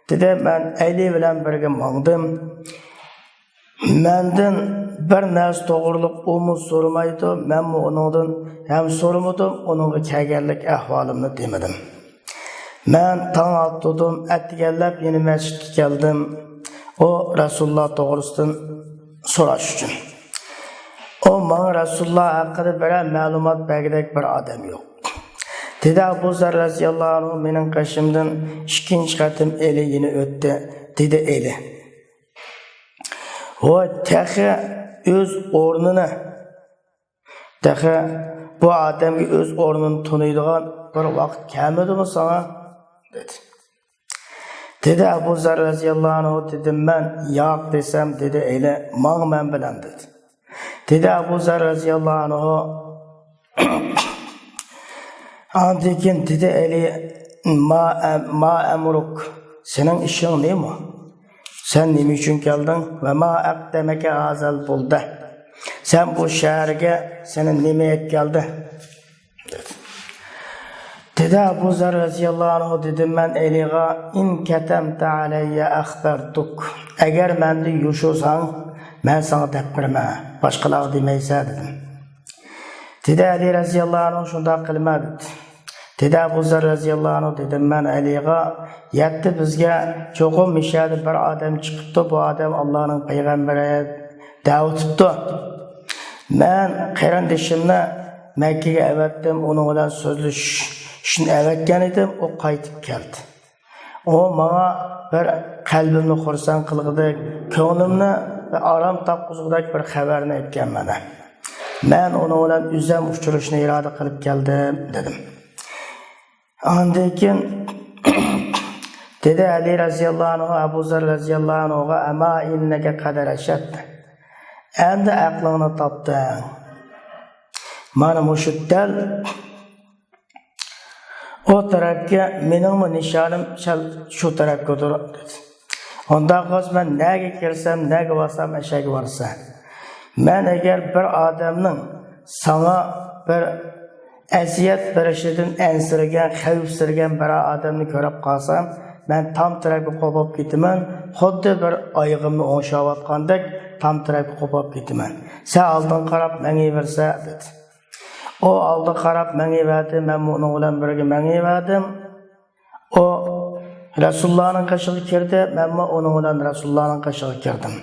دېدى. مەن ئەلى بىلەن بىرگە ماڭدىم. مەندىن بىر نەرسە توغرۇلۇق ئۇمۇ سورىمايدۇ، مەنمۇ ئۇنىڭدىن ھەم سورىمىدىم، ئۇنىڭغا كەلگەنلىك ئەھۋالىمنى دېمىدىم. مەن تاڭ ئاتتۇردۇم، ئەتىگەنلەپ يەنە مەسچىتكە كەلدىم، ئۇ رەسۇلۇللا توغرىسىدىن سوراش ئۈچۈن. ئۇ ماڭا رەسۇلۇللا ھەققىدە بىرەر مەلۇمات بەرگۈدەك بىر ئادەم يوق. دېدى ئەبۇ زەر رەزىياللاھۇ ئەنھۇ، مېنىڭ قېشىمدىن ئىككىنچى قېتىم ئەلى يەنە ئۆتتى، دېدى ئەلى. ۋاي، تېخى ئۆز ئورنىنى، تېخى بۇ ئادەمگە ئۆز ئورنىنى تونۇيدىغان بىر ۋاقىت كەلمىدىمۇ ساڭا؟ دېدى. دېدى ئەبۇ زەر رەزىياللاھۇ ئەنھۇ، دېدىم مەن. ياق دېسەم، دېدى ئەلى، ماڭ مەن بىلەن، دېدى. دېدى ئەبۇ زەر رەزىياللاھۇ ئەنھۇ. ئاندىن كېيىن دېدى ئەلى، ما، ما ئەمرۇك، سېنىڭ ئىشىڭ نېمە؟ سەن نېمە ئۈچۈن كەلدىڭ؟ ۋە ما ئەقدەمەكە ھازەل بۇلدە، سەن بۇ شەھەرگە سېنى نېمە ئەكەلدى؟ دېدى ئەبۇ زەر رەزىياللاھۇ ئەنھۇ، دېدىم مەن ئەلىغا، ئىن كەتەمتە ئەلەييە ئەخبەرتۇك، ئەگەر مەندىن يوشۇرساڭ، مەن ساڭا دەپ بېرىمەن، باشقىلارغا دېمەيسەن، دېدىم. دېدى ئەلى رەزىياللاھۇ ئەنھۇ، شۇنداق قىلىمەن، دېدى. دېدى ئەبۇ زەر رەزىياللاھۇ ئەنھۇ، دېدىم مەن ئەلىغا، يەتتە بىزگە چوقۇم مىشەدە بىر ئادەم چىقىپتۇ، بۇ ئادەم ئاللانىڭ پەيغەمبىرى دەۋېتىپتۇ. مەن قېرىندىشىمنى مەككىگە ئەۋەتتىم، ئۇنىڭ بىلەن سۆزلىشىشنى ئەۋەتكەن ئىدىم، ئۇ قايتىپ كەلدى. ئۇ ماڭا بىر قەلبىمنى خۇرسەن قىلغۇدەك، كۆڭلۈمنى بىر ئارام تاپقۇزغۇدەك بىر خەۋەرنى ئېيتكەن مانا. مەن ئۇنىڭ بىلەن ئۆزۈم ئۇچرىشىشنى ئىرادە قىلىپ كەلدىم، دېدىم. ئاندىن كېيىن دېدى ئەلى رەزىياللاھۇ ئەنھۇ ئەبۇ زەر رەزىياللاھۇ ئەنھۇغا، ئەما ئىننەكە قەد رەشەدتە، ئەمدى ئەقلىڭنى تاپتىڭ. مانا مۇشۇ دەل ئۇ تەرەپكە، مېنىڭمۇ نىشانىم سەل شۇ تەرەپكىدۇر، دېدى. ئۇنداق بولسا مەن نەگە كىرسەم، نەگە بارسام، ئەشەگە بارسا. مەن ئەگەر بىر ئادەمنىڭ ساڭا بىر ئەزىيەت بېرىشىدىن ئەنسىرىگەن، خەۋپسىرىگەن بىر ئادەمنى كۆرۈپ قالسام، مەن تام تەرەپكە قوپۇپ كېتىمەن. خۇددى بىر ئايىغىمنى ئوڭشاۋاتقاندەك تام تەرەپكە قوپۇپ كېتىمەن. سەن ئالدىڭغا قاراپ مېڭىۋەرسە، دېدى. ئۇ ئالدىغا قاراپ مېڭىۋەردى، مەنمۇ ئۇنىڭ بىلەن بىرگە مېڭىۋەردىم. ئۇ رەسۇلۇللانىڭ قېشىغا كىردى، مەنمۇ ئۇنىڭ بىلەن رەسۇلۇللانىڭ قېشىغا كىردىم.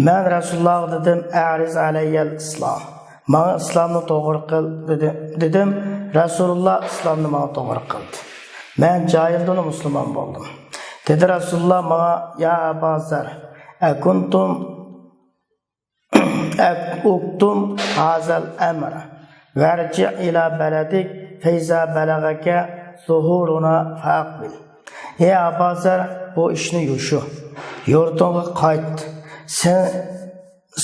مەن رەسۇلۇللاغا دېدىم، ئەرىز ئەلەييەل ئىسلام، ماڭا ئىسلامنى توغرا قىل، دېدى، دېدىم. رەسۇلۇللا ئىسلامنى ماڭا توغرا قىلدى. مەن جاھىلدىنلا مۇسۇلمان بولدۇم. دېدى رەسۇلۇللا ماڭا، يا ئەبا زەر، ئەكۇنتۇم ئەكتۇم ھازەل ئەمر، ۋەرجىئ ئىلا بەلەدىك، فەيزا بەلەغەكە زۇھۇرۇنا فەئەقبىل. ئەي ئەبا زەر، بۇ ئىشنى يوشۇر، يۇرتۇڭغا قايت. سەن،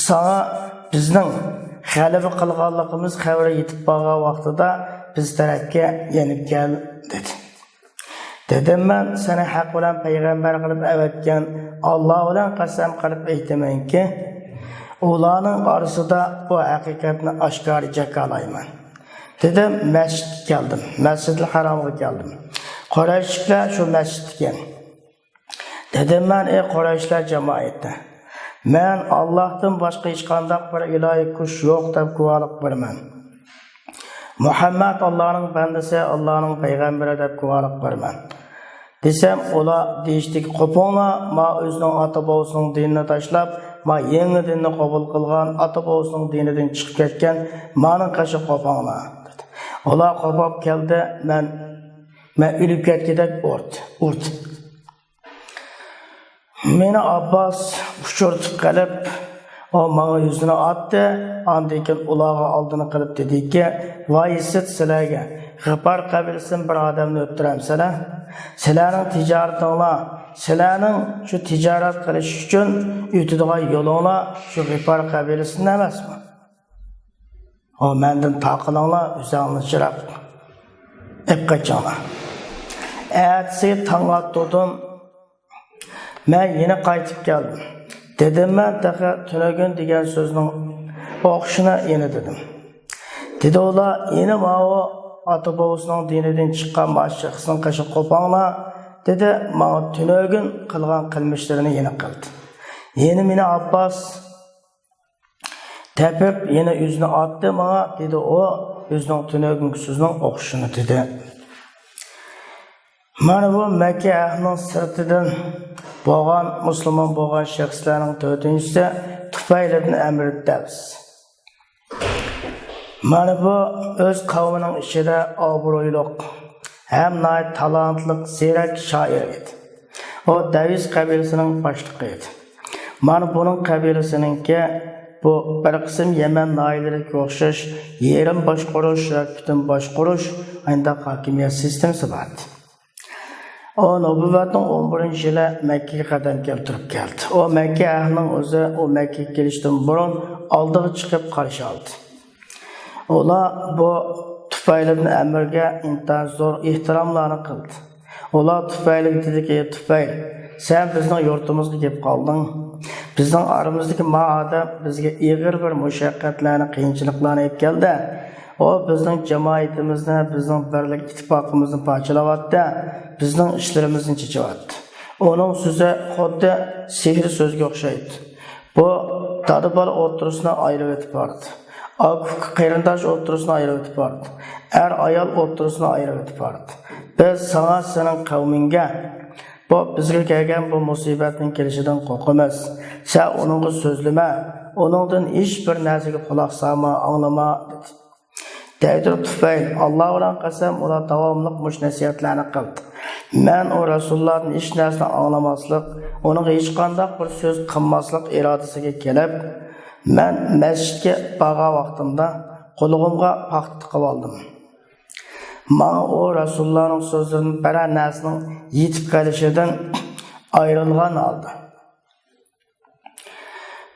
ساڭا بىزنىڭ غەلىبە قىلغانلىقىمىز خەۋىرى يېتىپ بارغان ۋاقتىدا بىز تەرەپكە يېنىپ كەل، دېدى. دېدىم مەن، سېنى ھەق بىلەن پەيغەمبەر قىلىپ ئەۋەتكەن ئاللا بىلەن قەسەم قىلىپ ئېيتىمەنكى، ئۇلارنىڭ ئارىسىدا بۇ ھەقىقەتنى ئاشكارا جاكارلايمەن. دېدىم، مەسچىتكە كەلدىم، مەسجىدىل ھارامغا كەلدىم. قۇرەيشلىكلەر شۇ مەسچىتتىكەن. دېدىم مەن، ئەي قۇرەيشلەر جامائىتى، مەن ئاللاھتىن باشقا ھېچقانداق بىر ئىلاھىي كۈچ يوق دەپ گۇۋاھلىق بېرىمەن. مۇھەممەد ئاللانىڭ بەندىسى، ئاللانىڭ پەيغەمبىرى دەپ گۇۋاھلىق بېرىمەن، دېسەم، ئۇلار دېيىشتىكى، قوپۇڭلار، ما ئۆزىنىڭ ئاتا بوۋىسىنىڭ دىنىنى تاشلاپ، ما يېڭى دىننى قوبۇل قىلغان، ئاتا بوۋىسىنىڭ دىنىدىن چىقىپ كەتكەن، مانىڭ قېشىغا قوپۇڭلار، دېدى. ئۇلار قوپۇپ كەلدى، مەن، مەن ئۆلۈپ كەتكۈدەك ئۇردى، ئۇردى. مېنى ئابباس ئۇچرىتىپ قېلىپ، ئۇ ماڭا يۈزىنى ئاتتى، ئاندىن كېيىن ئۇلارغا ئالدىنى قىلىپ دېدىكى، ۋاي سىت سىلەرگە، غىپار قەبىلىسىدىن بىر ئادەمنى ئۆلتۈرەمسىلەر؟ سىلەرنىڭ تىجارىتىڭلار، سىلەرنىڭ شۇ تىجارەت قىلىش ئۈچۈن ئۆتىدىغان يولۇڭلار شۇ غىپار قەبىلىسىدىن ئەمەسمۇ؟ ئۇ مەندىن تاقىلىڭلار، ئۆزۈڭلار يىراق ئېپ قېچىڭلار. ئەتىسى تاڭ ئاتتۇردۇم. مەن يەنە قايتىپ كەلدىم. دېدىم مەن تېخى تۈنۈگۈن دېگەن سۆزنىڭ ئوخشىشىنى يەنە دېدىم. دېدى ئۇلار، يەنە ماۋۇ ئاتا بوۋىسىنىڭ دىنىدىن چىققان ما شەخسنىڭ قېشىغا قوپاڭلار، دېدى، ماڭا تۈنۈگۈن قىلغان قىلمىشلىرىنى يەنە قىلدى. يەنە مېنى ئابباس تېپىپ، يەنە ئۆزىنى ئاتتى ماڭا، دېدى ئۇ، ئۆزىنىڭ تۈنۈگۈنكى سۆزىنىڭ ئوخشىشىنى دېدى. مانا بۇ مەككە ئەھلىنىڭ سىرتىدىن بولغان، مۇسۇلمان بولغان شەخسلەرنىڭ تۆتىنچىسى تۇفەيل ئىبن ئەمر دەۋس. مانا بۇ ئۆز قەۋمىنىڭ ئىچىدە ئابرۇيلۇق ھەم ناھايىتى تالانتلىق، زېرەك شائىر ئىدى. ئۇ دەۋس قەبىلىسىنىڭ باشلىقى ئىدى. مانا بۇنىڭ قەبىلىسىنىڭكى بۇ بىر قىسىم يەمەن ناھىيەلىرىگە ئوخشاش يېرىم باشقۇرۇش ۋە پۈتۈن باشقۇرۇش ئانداق ھاكىمىيەت سىستېمىسى بار ئىدى. ئۇ نۇبۇۋۋەتنىڭ ئون بىرىنچى يىلى مەككىگە قەدەم كەلتۈرۈپ كەلدى. ئۇ مەككە ئەھلىنىڭ ئۆزى ئۇ مەككىگە كېلىشتىن بۇرۇن ئالدىغا چىقىپ قارشى ئالدى. ئۇلار بۇ تۇفەيل ئىبن ئەمرگە ئىنتايىن زور ئېھتىراملارنى قىلدى. ئۇلار تۇفەيلگە دېدىكى، ئى تۇفەيل، سەن بىزنىڭ يۇرتىمىزغا كېلىپ قالدىڭ. بىزنىڭ ئارىمىزدىكى ما ئادەم بىزگە ئېغىر بىر مۇشەققەتلەرنى، قىيىنچىلىقلارنى ئېلىپ كەلدى. ئۇ بىزنىڭ جامائىتىمىزنى، بىزنىڭ بىرلىك ئىتتىپاقىمىزنى پارچىلاۋاتتى. بىزنىڭ ئىشلىرىمىزنى چېچىۋاتتى. ئۇنىڭ سۆزى خۇددى سېھىر سۆزگە ئوخشايدۇ. بۇ دادا-بالا ئوتتۇرىسىنى ئايرىۋېتىپ بارىدۇ. ئاكا-ئۇكا قېرىنداش ئوتتۇرىسىنى ئايرىۋېتىپ بارىدۇ. ئەر-ئايال ئوتتۇرىسىنى ئايرىۋېتىپ بارىدۇ. بىز ساڭا، سېنىڭ قەۋمىڭگە بۇ بىزگە كەلگەن بۇ مۇسىبەتنىڭ كېلىشىدىن قورقىمىز. سەن ئۇنىڭغا سۆزلىمە، ئۇنىڭدىن ھېچ بىر نەرسىگە قۇلاق سالما، ئاڭلىما، دېدى. دەيدۇ تۇفەيل، ئاللا بىلەن قەسەم، ئۇلار داۋاملىق مۇشۇ نەسىھەتلەرنى قىلدى. مەن ئۇ رەسۇلۇللادىن ھېچ نەرسىنى ئاڭلىماسلىق، ئۇنىڭغا ھېچقانداق بىر سۆز قىلماسلىق ئىرادىسىگە كېلىپ، مەن مەسچىتكە بارغان ۋاقتىمدا قولۇمغا پاختا تىقىۋالدىم. ماڭا ئۇ رەسۇلۇللانىڭ سۆزلىرىدىن بىرەر نەرسىنىڭ يېتىپ قېلىشىدىن ئايرىلغان ھالدا.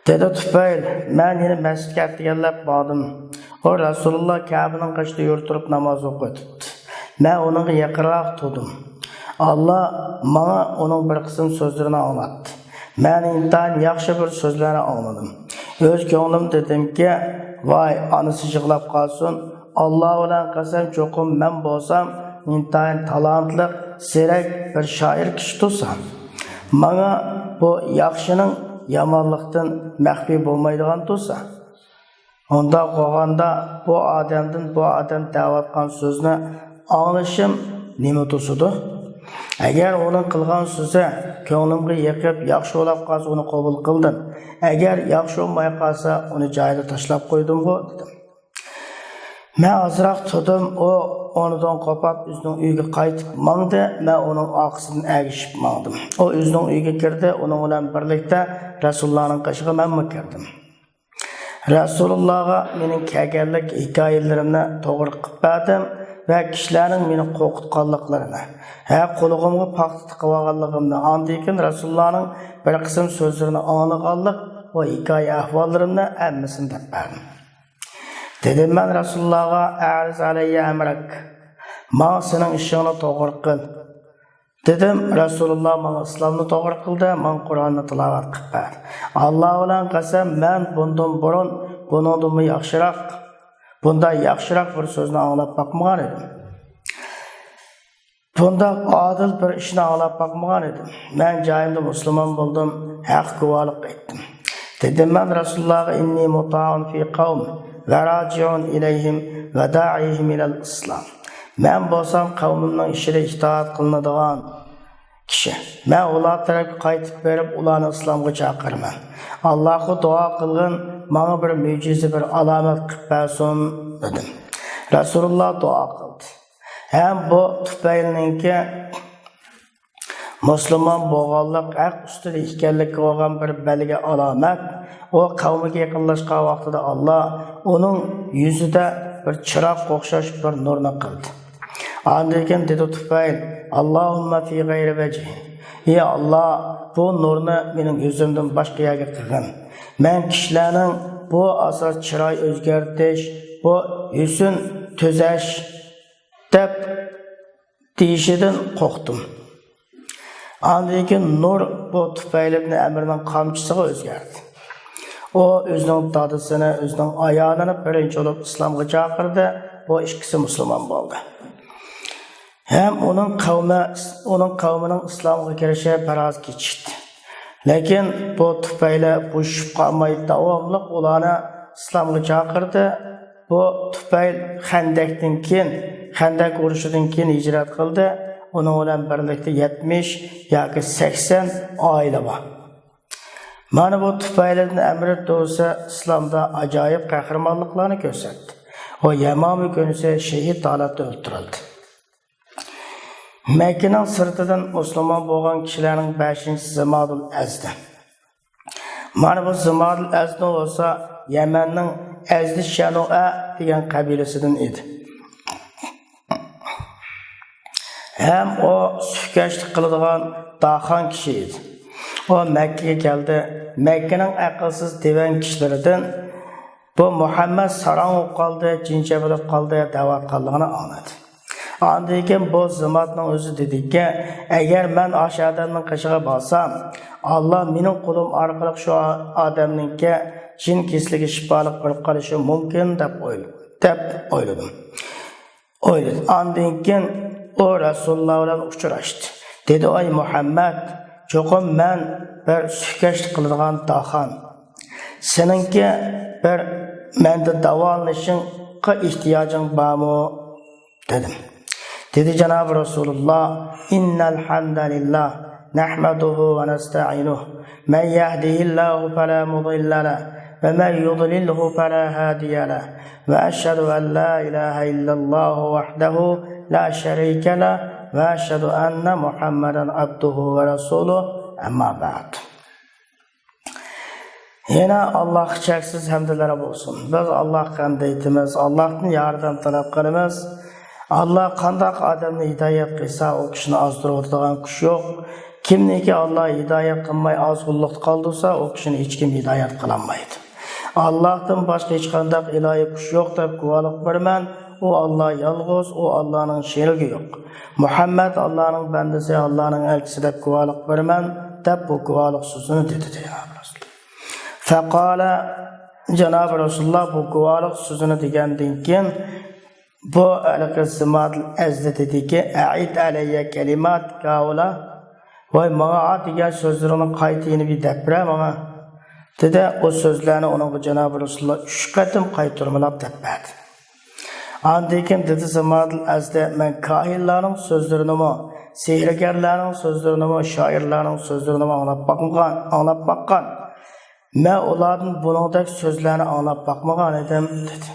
دېدى تۇفەيل، مەن يەنە مەسچىتكە ئەتىگەنلەپ باردىم. ئۇ رەسۇلۇللا كەبىنىڭ قېشىدا يۈرە تۇرۇپ ناماز ئوقۇۋېتىپتۇ. مەن ئۇنىڭغا يېقىنراق تۇردۇم. ئاللا ماڭا ئۇنىڭ بىر قىسىم سۆزلىرىنى ئاڭلاتتى. مەن ئىنتايىن ياخشى بىر سۆزلەرنى ئاڭلىدىم. ئۆز كۆڭلۈمدە دېدىمكى، ۋاي، ئانىسى يىغلاپ قالسۇن، ئاللا بىلەن قەسەم، چوقۇم مەن بولسام ئىنتايىن تالانتلىق، زېرەك بىر شائىر كىشى تۇرسام، ماڭا بۇ ياخشىنىڭ يامانلىقتىن مەخپىي بولمايدىغان تۇرسا، ئۇنداق بولغاندا بۇ ئادەمدىن بۇ ئادەم دەۋاتقان سۆزنى ئاڭلىشىم نېمە توسىدۇ؟ ئەگەر ئۇنىڭ قىلغان سۆزى كۆڭلۈمگە يېقىپ، ياخشى بولاپ قالسا، ئۇنى قوبۇل قىلدىم. ئەگەر ياخشى بولماي قالسا، ئۇنى جايىدا تاشلاپ قويدۇمغۇ، دېدىم. مەن ئازراق تۇردۇم، ئۇ ئورنىدىن قوپاپ، ئۆزىنىڭ ئۆيىگە قايتىپ ماڭدى. مەن ئۇنىڭ ئارقىسىدىن ئەگىشىپ ماڭدىم. ئۇ ئۆزىنىڭ ئۆيىگە كىردى، ئۇنىڭ بىلەن بىرلىكتە رەسۇلۇللانىڭ قېشىغا مەنمۇ كىردىم. رەسۇلۇللاغا مېنىڭ كەلگەنلىك ھېكايىلىرىمنى توغرا قىلىپ بەردىم ۋە كىشىلەرنىڭ مېنى قورقۇتقانلىقلىرىنى، ھە، قولىغىمغا پاختا تىقىۋالغانلىقىمنى، ئاندىن كېيىن رەسۇلۇللانىڭ بىر قىسىم سۆزلىرىنى ئاڭلىغانلىق ۋە ھېكايە ئەھۋاللىرىمنى ھەممىسىنى دەپ بەردىم. دېدىم مەن رەسۇلۇللاغا، ئەرز ئەلەييە ئەمرەك، ماڭا سېنىڭ ئىشىڭنى توغرا قىل. دېدىم، رەسۇلۇللا ماڭا ئىسلامنى توغرا قىلدى، ماڭا قۇرئاننى تىلاۋەت قىلىپ بەردى. ئاللا بىلەن قەسەم، مەن بۇندىن بۇرۇن بۇنىڭدىنمۇ ياخشىراق، بۇنداق ياخشىراق بىر سۆزنى ئاڭلاپ باقمىغان ئىدىم. بۇنداق ئادىل بىر ئىشنى ئاڭلاپ باقمىغان ئىدىم. مەن جايىمدا مۇسۇلمان بولدۇم، ھەق گۇۋاھلىق ئېيتتىم. دېدىم مەن رەسۇلۇللاغا، ئىننى مۇتاعۇن فى قەۋم ۋە راجىئۇن ئىلەيھىم ۋە دائىھىم ئىلەل ئىسلام. مەن بولسام قەۋمىمنىڭ ئىچىدە ئىتائەت قىلىنىدىغان كىشى. مەن ئۇلار تەرەپكە قايتىپ بېرىپ، ئۇلارنى ئىسلامغا چاقىرىمەن. ئاللاغا دۇئا قىلغىن، ماڭا بىر مۆجىزە، بىر ئالامەت قىلىپ بەرسۇن، دېدىم. رەسۇلۇللا دۇئا قىلدى. ھەم بۇ تۇپەيلنىڭكى مۇسۇلمان بولغانلىق ھەق ئۈستىدە ئىكەنلىكى بولغان بىر بەلگە، ئالامەت. ئۇ قەۋمىگە يېقىنلاشقان ۋاقتىدا ئاللا ئۇنىڭ يۈزىدە بىر چىراغقا ئوخشاش بىر نۇرنى قىلدى. ئاندىن كېيىن دېدى تۇپەيل، ئاللاھۇممە فى غەيرى ۋەجھى. ئى ئاللا، بۇ نۇرنى مېنىڭ يۈزۈمدىن باشقا يەرگە قىلغىن. مەن كىشىلەرنىڭ بۇ ئاساس چىراي ئۆزگەرتىش، بۇ ھۆسن تۈزەش دەپ دېيىشىدىن قورقتۇم. ئاندىن كېيىن نۇر بۇ تۇپەيل ئىبن ئەمرنىڭ قامچىسىغا ئۆزگەردى. ئۇ ئۆزىنىڭ دادىسىنى، ئۆزىنىڭ ئايالىنى بىرىنچى بولۇپ ئىسلامغا چاقىردى. بۇ ئىككىسى مۇسۇلمان بولدى. ھەم ئۇنىڭ قەۋمى، ئۇنىڭ قەۋمىنىڭ ئىسلامغا كىرىشى بىراز كېچىكتى. لېكىن بۇ تۇپەيلى بوشىشىپ قالماي، داۋاملىق ئۇلارنى ئىسلامغا چاقىردى. بۇ تۇپەيل خەندەكتىن كېيىن، خەندەك ئۇرۇشىدىن كېيىن ھىجرەت قىلدى. ئۇنىڭ بىلەن بىرلىكتە يەتمىش ياكى سەكسەن ئائىلە بار. مانا بۇ تۇپەيل ئىبن ئەمر توغرىسى ئىسلامدا ئاجايىپ قەھرىمانلىقلارنى كۆرسەتتى. ئۇ يەمامە كۈنىسى شېھىت ھالەتتە ئۆلتۈرۈلدى. مەككىنىڭ سىرتىدىن مۇسۇلمان بولغان كىشىلەرنىڭ بەشىنچىسى زىمادۇل ئەزدى. مانا بۇ زىمادۇل ئەزدى بولسا يەمەننىڭ ئەزدى شەنۇئە دېگەن قەبىلىسىدىن ئىدى. ھەم ئۇ سۈتكەشلىك قىلىدىغان داخان كىشى ئىدى. ئۇ مەككىگە كەلدى. مەككىنىڭ ئەقىلسىز تېۋەڭ كىشىلىرىدىن بۇ مۇھەممەد ساراڭ بولۇپ قالدى، جىنچە بولۇپ قالدى دەۋاتقانلىقىنى ئاڭلىدى. ئاندىن كېيىن بۇ زىماتنىڭ ئۆزى دېدىكى، ئەگەر مەن ئاشۇ ئادەمنىڭ قېشىغا بارسام، ئاللا مېنىڭ قولۇم ئارقىلىق شۇ ئادەمنىڭكى جىن كېسىلىگە شىپالىق بېرىپ قالىشى مۇمكىن دەپ ئويل-، دەپ ئويلىدىم. ئويلىدى. ئاندىن كېيىن ئۇ رەسۇلۇللا بىلەن ئۇچراشتى. دېدى، ئاي مۇھەممەد، چوقۇم مەن بىر سۈتكەشلىك قىلىدىغان داخان. سېنىڭكى بىر مەندە داۋالىنىشىڭغا ئېھتىياجىڭ بارمۇ؟ دېدىم. دېدى جانابى رەسۇلۇللا، إن الحمد لله نحمده ونستعينه، من يهده الله فلا مضل له، ومن يضلله فلا هادي له، وأشهد أن لا إله إلا الله وحده لا شريك له، وأشهد أن محمدا عبده ورسوله، أما بعد. يەنە ئاللاھقا چەكسىز ھەمدلەر بولسۇن. بىز ئاللاھقا ھەمد ئېيتىمىز، ئاللاھتىن ياردەم تەلەپ قىلىمىز. ئاللاھ قانداق ئادەمنى ھىدايەت قىلسا، ئۇ كىشىنى ئازدۇرۇۋېتىدىغان كۈچ يوق. كىمنىكى ئاللاھ ھىدايەت قىلماي، ئازغۇنلۇقتا قالدۇرسا، ئۇ كىشىنى ھېچكىم ھىدايەت قىلالمايدۇ. ئاللاھتىن باشقا ھېچقانداق ئىلاھىي كۈچ يوق دەپ گۇۋاھلىق بېرىمەن. ئۇ ئاللاھ يالغۇز، ئۇ ئاللاھنىڭ شېرىكى يوق. مۇھەممەد ئاللاھنىڭ بەندىسى، ئاللاھنىڭ ئەلچىسى دەپ گۇۋاھلىق بېرىمەن، دەپ بۇ گۇۋاھلىق سۆزىنى دېدى، جانابى رەسۇل. فقال، جانابى رەسۇلۇللا بۇ گۇۋاھلىق سۆزىنى دېگەندىن كېيىن، بۇ ھېلىقى زىمادىل ئەزدى دېدىكى، أعد علي كلماتك هؤلاء، ۋاي، ماڭا دېگەن سۆزلىرىڭنى قايتا يەنە بىر دەپ بېرە ماڭا، دېدى. ئۇ سۆزلەرنى ئۇنىڭغا جانابى رەسۇلۇللا ئۈچ قېتىم قايتۇرمىلاپ دەپ بەردى. ئاندىن كېيىن دېدى زىمادىل ئەزدى، مەن كاھىنلارنىڭ سۆزلىرىنىمۇ، سېھىرگەرلەرنىڭ سۆزلىرىنىمۇ، شائىرلارنىڭ سۆزلىرىنىمۇ ئاڭلاپ باقمىغان، ئاڭلاپ باققان. مەن ئۇلاردىن بۇنىڭدەك سۆزلەرنى ئاڭلاپ باقمىغان ئىدىم، دېدى.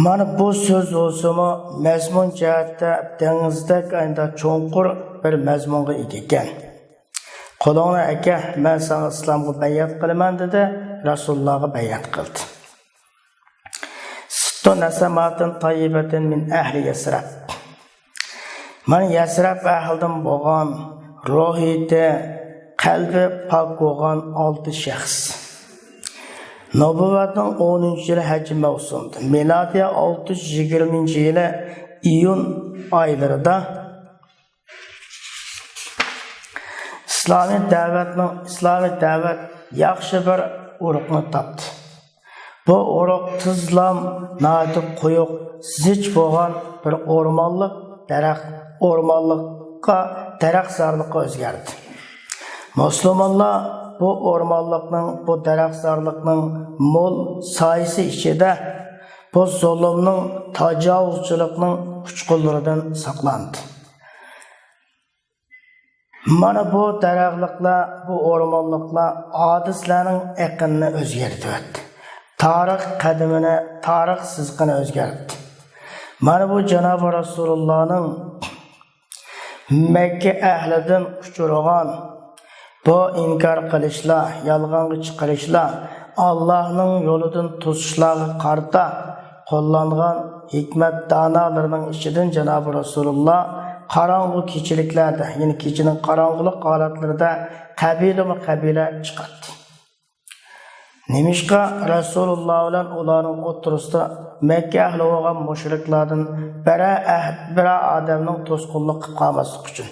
مانا بۇ سۆز بولسىمۇ مەزمۇن جەھەتتە دېڭىزدەك ئاينىدا چوڭقۇر بىر مەزمۇنغا ئىگە ئىكەن. قولۇڭنى ئەكە، مەن ساڭا ئىسلامغا بەيئەت قىلىمەن، دېدى. رەسۇلۇللاغا بەيئەت قىلدى. ست نسمات طيبة من أهل يثرب. مانا يەسرەب ئەھلىدىن بولغان، روھىيىتى، قەلبى پاك بولغان ئالتە شەخس. نۇبۇۋۋەتنىڭ ئونىنچى يىلى ھەج مەۋسۇمىدا، مىلادىيە ئالتە يۈز يىگىرمىنچى يىلى ئىيۇن ئايلىرىدا ئىسلامىي دەۋەتنىڭ، ئىسلامىي دەۋەت ياخشى بىر ئۇرۇقنى تاپتى. بۇ ئۇرۇق تېزلام ناھايىتى قويۇق، زىچ بولغان بىر ئورمانلىق دەرەخ، ئورمانلىققا، دەرەخزارلىققا ئۆزگەردى. مۇسۇلمانلار بۇ ئورمانلىقنىڭ، بۇ دەرەخزارلىقنىڭ مول سايىسى ئىچىدە بۇ زۇلۇمنىڭ، تاجاۋۇزچىلىقنىڭ ئۇچقۇنلىرىدىن ساقلاندى. مانا بۇ دەرەخلىكلەر، بۇ ئورمانلىقلار ھادىسىلەرنىڭ ئېقىنىنى ئۆزگەرتىۋەتتى. تارىخ قەدىمىنى، تارىخ سىزىقىنى ئۆزگەرتتى. مانا بۇ جانابى رەسۇلۇللانىڭ مەككە ئەھلىدىن ئۇچۇرغان بۇ ئىنكار قىلىشلار، يالغانغا چىقىرىشلار، ئاللاھنىڭ يولىدىن توسۇشلارغا قارىتا قوللانغان ھېكمەت دانالىرىنىڭ ئىچىدىن جانابى رەسۇلۇللا قاراڭغۇ كېچىلىكلەردە، يەنى كېچىنىڭ قاراڭغۇلۇق ھالەتلىرىدە قەبىلىمۇ قەبىلە چىقاتتى. نېمىشقا رەسۇلۇللا بىلەن ئۇلارنىڭ ئوتتۇرىسىدا مەككە ئەھلى بولغان مۇشرىكلاردىن بىرەر ئەھ-، بىرەر ئادەمنىڭ توسقۇنلۇق قىلىپ قالماسلىقى ئۈچۈن.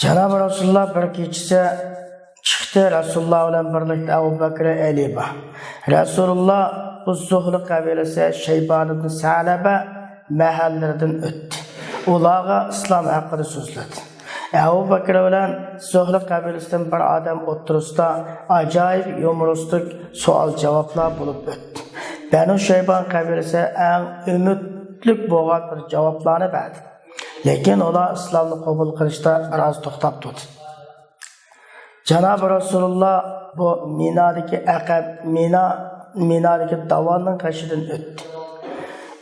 جانابى رەسۇلۇللا بىر كېچىسى چىقتى، رەسۇلۇللا بىلەن بىرلىكتە ئەبۇ بەكرى، ئەلى بار. رەسۇلۇللا بۇ زۇھلى قەبىلىسى شەيبان ئىبن سەلەبە مەھەللىرىدىن ئۆتتى. ئۇلارغا ئىسلام ھەققىدە سۆزلىدى. ئەبۇ بەكرى بىلەن زۇھلى قەبىلىسىدىن بىر ئادەم ئوتتۇرىسىدا ئاجايىپ يۇمۇرىستىك سوئال-جاۋابلار بولۇپ ئۆتتى. بەنۇ شەيبان قەبىلىسى ئەڭ ئۈمىدلىك بولغان بىر جاۋابلارنى بەردى. لېكىن ئۇلار ئىسلامنى قوبۇل قىلىشتا بىراز توختاپ تۇردى. جانابى رەسۇلۇللا بۇ مىنادىكى ئەقەب، مىنا، مىنادىكى داۋاننىڭ قېشىدىن ئۆتتى.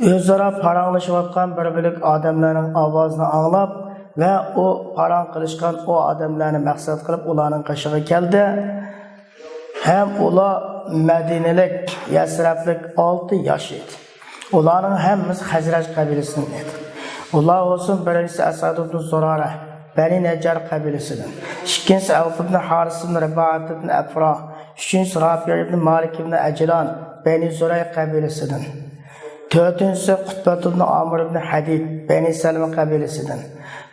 ئۆزئارا پاراڭلىشىۋاتقان بىر بۆلەك ئادەملەرنىڭ ئاۋازىنى ئاڭلاپ ۋە ئۇ پاراڭ قىلىشقان ئۇ ئادەملەرنى مەقسەت قىلىپ ئۇلارنىڭ قېشىغا كەلدى. ھەم ئۇلار مەدىنىلىك، يەسرەبلىك ئالتە ياش ئىدى. ئۇلارنىڭ ھەممىسى خەزرەج قەبىلىسىدىن ئىدى. ئۇلار بولسۇن، بىرىنچىسى ئەسئەد ئىبن زۇرارە، بەنى نەججار قەبىلىسىدىن، ئىككىنچىسى ئەۋف ئىبن ھارىس ئىبن رىبائەت ئىبن ئەفرا، ئۈچىنچىسى رافىئ ئىبن مالىك ئىبن ئەجلان، بەنى زۇرەي قەبىلىسىدىن، تۆتىنچىسى قۇتبەت ئىبن ئامىر ئىبن ھەدىد، بەنى سەلمە قەبىلىسىدىن،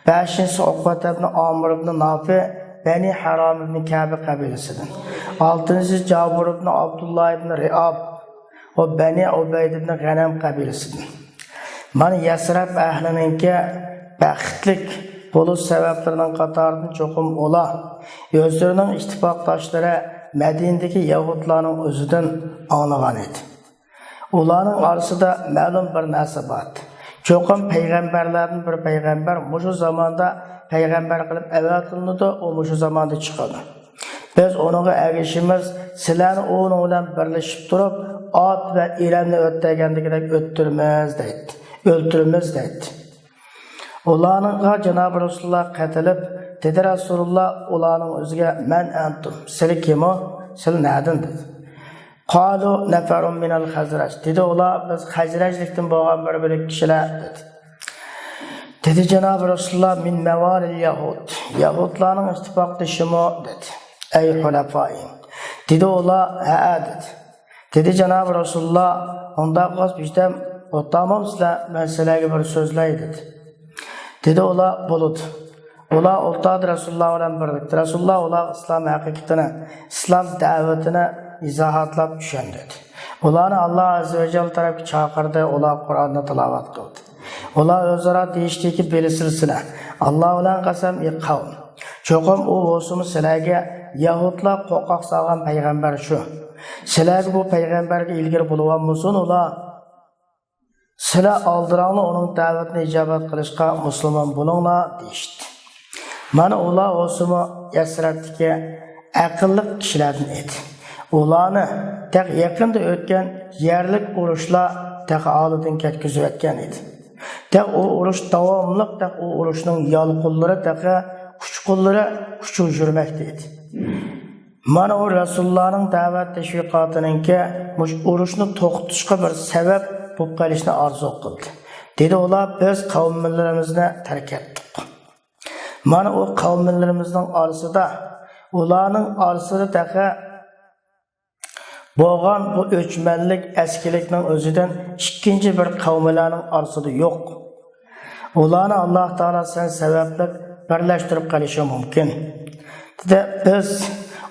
بەشىنچىسى ئۇقبەت ئىبن ئامىر ئىبن نافىئ، بەنى ھارام ئىبن كەبە قەبىلىسىدىن، ئالتىنچىسى جابىر ئىبن ئابدۇللا ئىبن رىئاب، ئۇ بەنى ئۇبەيد ئىبن غەنەم قەبىلىسىدىن. مانا يەسرەب ئەھلىنىڭكى بەختلىك بولۇش سەۋەبلىرىنىڭ قاتارىدىن چوقۇم ئۇلار ئۆزلىرىنىڭ ئىتتىپاقداشلىرى مەدىنىدىكى يەھۇدلارنىڭ ئۆزىدىن ئاڭلىغان ئىدى. ئۇلارنىڭ ئارىسىدا مەلۇم بىر نەرسە بار. چوقۇم پەيغەمبەرلەردىن بىر پەيغەمبەر مۇشۇ زاماندا پەيغەمبەر قىلىپ ئەۋەتىلىنىدۇ، ئۇ مۇشۇ زاماندا چىقىدۇ. بىز ئۇنىڭغا ئەگىشىمىز، سىلەرنى ئۇنىڭ بىلەن بىرلىشىپ تۇرۇپ، ئاد ۋە ئىرەمنى ئۆلتۈرگەندىكىدەك ئۆلتۈرىمىز دەيتتى. ئۆلتۈرىمىز دەيتتى. ئۇلارنىڭغا جانابى رەسۇلۇللا قېتىلىپ، دېدى رەسۇلۇللا ئۇلارنىڭ ئۆزىگە، مەن ئەنتۇم، سىلى كىمۇ؟ سىلى نەدىن؟ دېدى. قالۇ نەفەرۇن مىنەل خەزرەج. دېدى ئۇلار، بىز خەزرەجلىكتىن بولغان بىر بۆلەك كىشىلەر، دېدى. دېدى جانابى رەسۇلۇللا، مىن مەۋالىل يەھۇد. يەھۇدلارنىڭ ئىتتىپاقدىشىمۇ؟ دېدى. ئەي خۇلەفائىم. دېدى ئۇلار، ھەئە، دېدى. دېدى جانابى رەسۇلۇللا، ئۇنداق بولسا بىردەم ئولتۇرامسىلەر، مەن سىلەرگە بىر سۆزلەي، دېدى. دېدى ئۇلار، بولىدۇ. ئۇلار ئولتۇردى رەسۇلۇللا بىلەن بىرلىكتە. رەسۇلۇللا ئۇلارغا ئىسلام ھەقىقىتىنى، ئىسلام دەۋىتىنى ئىزاھاتلاپ چۈشەندۈردى. ئۇلارنى ئاللا ئەززە ۋە جەل تەرەپكە چاقىردى، ئۇلار قۇرئاننى تىلاۋەت قىلدى. ئۇلار ئۆزئارا دېيىشتىكى، بىلىسىلە سىلەر، ئاللا بىلەن قەسەم، ئى قەۋم، چوقۇم ئۇ بولسىمۇ سىلەرگە يەھۇدلار قورقاق سالغان پەيغەمبەر شۇ. سىلەرگە بۇ پەيغەمبەرگە ئىلگىرى بولۇۋالمىسۇن ئۇلار. سىلەر ئالدىراڭلا ئۇنىڭ دەۋىتىنى ئىجابەت قىلىشقا مۇسۇلمان بولۇڭلار، دېيىشتى. مانا ئۇلار بولسىمۇ يەسرەبتىكى ئەقىللىق كىشىلەردىن ئىدى. ئۇلارنى تېخى يېقىندا ئۆتكەن يەرلىك ئۇرۇشلار تېخى ھالىدىن كەتكۈزۈۋەتكەن ئىدى. تېخى ئۇ ئۇرۇش داۋاملىق، تېخى ئۇ ئۇرۇشنىڭ يالقۇنلىرى، تېخى ئۇچقۇنلىرى ئۇچۇپ يۈرمەكتە ئىدى. مانا ئۇ رەسۇلۇللانىڭ دەۋەت تەشۋىقاتىنىڭكى مۇشۇ ئۇرۇشنى توختىتىشقا بىر سەۋەب بولۇپ قېلىشىنى ئارزۇ قىلدى. دېدى ئۇلار، بىز قەۋملىرىمىزنى تەرك ئەتتۇق. مانا ئۇ قەۋملىرىمىزنىڭ ئارىسىدا، ئۇلارنىڭ ئارىسىدا تېخى بولغان بۇ ئۆچمەنلىك، ئەسكىلىكنىڭ ئۆزىدىن ئىككىنچى بىر قەۋملەرنىڭ ئارىسىدا يوق. ئۇلارنى ئاللا تائالا سەن سەۋەبلىك بىرلەشتۈرۈپ قېلىشى مۇمكىن. دېدى، بىز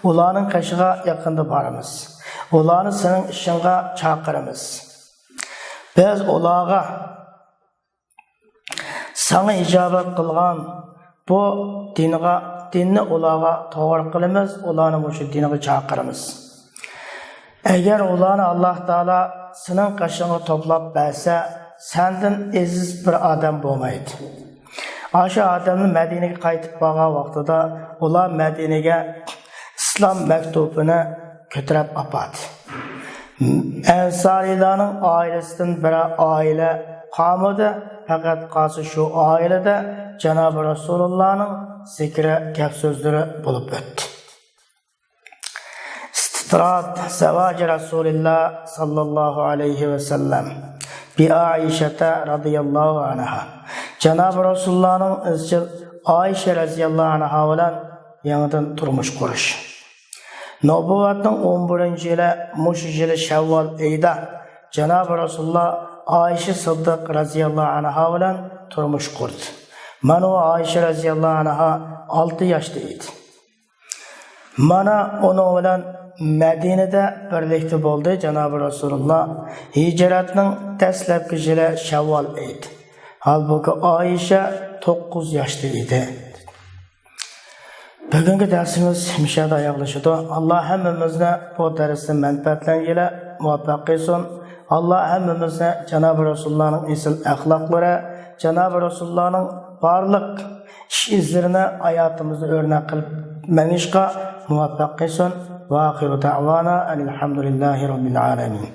ئۇلارنىڭ قېشىغا يېقىندا بارىمىز. ئۇلارنى سېنىڭ ئىشىڭغا چاقىرىمىز. بىز ئۇلارغا ساڭا ئىجابەت قىلغان بۇ دىنغا، دىننى ئۇلارغا توغرا قىلىمىز، ئۇلارنى مۇشۇ دىنغا چاقىرىمىز. ئەگەر ئۇلارنى ئاللا تائالا سېنىڭ قېشىڭغا توپلاپ بەرسە، سەندىن ئەزىز بىر ئادەم بولمايدۇ. ئاشۇ ئادەمنى مەدىنىگە قايتىپ بارغان ۋاقتىدا ئۇلار مەدىنىگە ئىسلام مەكتۇبىنى كۆتۈرۈپ ئاپاردى. ئەنسارىيلارنىڭ ئائىلىسىدىن بىرەر ئائىلە قالمىدى، پەقەت قالسا شۇ ئائىلىدە جانابى رەسۇلۇللانىڭ زىكرى، گەپ سۆزلىرى بولۇپ ئۆتتى. استطراد زواج رسول الله صلى الله عليه وسلم بعائشة رضي الله عنها. جانابى رەسۇلۇللانىڭ ئىزچىل ئائىشە رەزىياللاھۇ ئەنھا بىلەن يېڭىدىن تۇرمۇش قۇرۇش. نۇبۇۋۋەتنىڭ ئون بىرىنچى يىلى، مۇشۇ يىلى شەۋۋال ئېيىدا جانابى رەسۇلۇللا ئائىشە سىددىق رەزىياللاھۇ ئەنھا بىلەن تۇرمۇش قۇردى. مانا ئۇ ئائىشە رەزىياللاھۇ ئەنھا ئالتە ياشتا ئىدى. مانا ئۇنىڭ بىلەن مەدىنىدە بىرلىكتە بولدى جانابى رەسۇلۇللا. ھىجرەتنىڭ دەسلەپكى يىلى شەۋۋال ئېيىدى. ھالبۇكى، ئائىشە توققۇز ياشتا ئىدى. بۈگۈنكى دەرسىمىز مۇشۇ يەردە ئاياغلىشىدۇ. ئاللا ھەممىمىزنى بۇ دەرستىن مەنپەئەتلەنگىلى مۇۋەپپەق قىلسۇن. ئاللا ھەممىمىزنى جانابى رەسۇلۇللانىڭ ئېسىل ئەخلاقلىرى، جانابى رەسۇلۇللانىڭ بارلىق ئىش ئىزلىرىنى ھاياتىمىزدا ئۆرنەك قىلىپ مېڭىشقا مۇۋەپپەق قىلسۇن. ۋە ئاخىرۇ دەئۋانا ئەنىل ھەمدۇلىللاھى رەببىل ئالەمىن.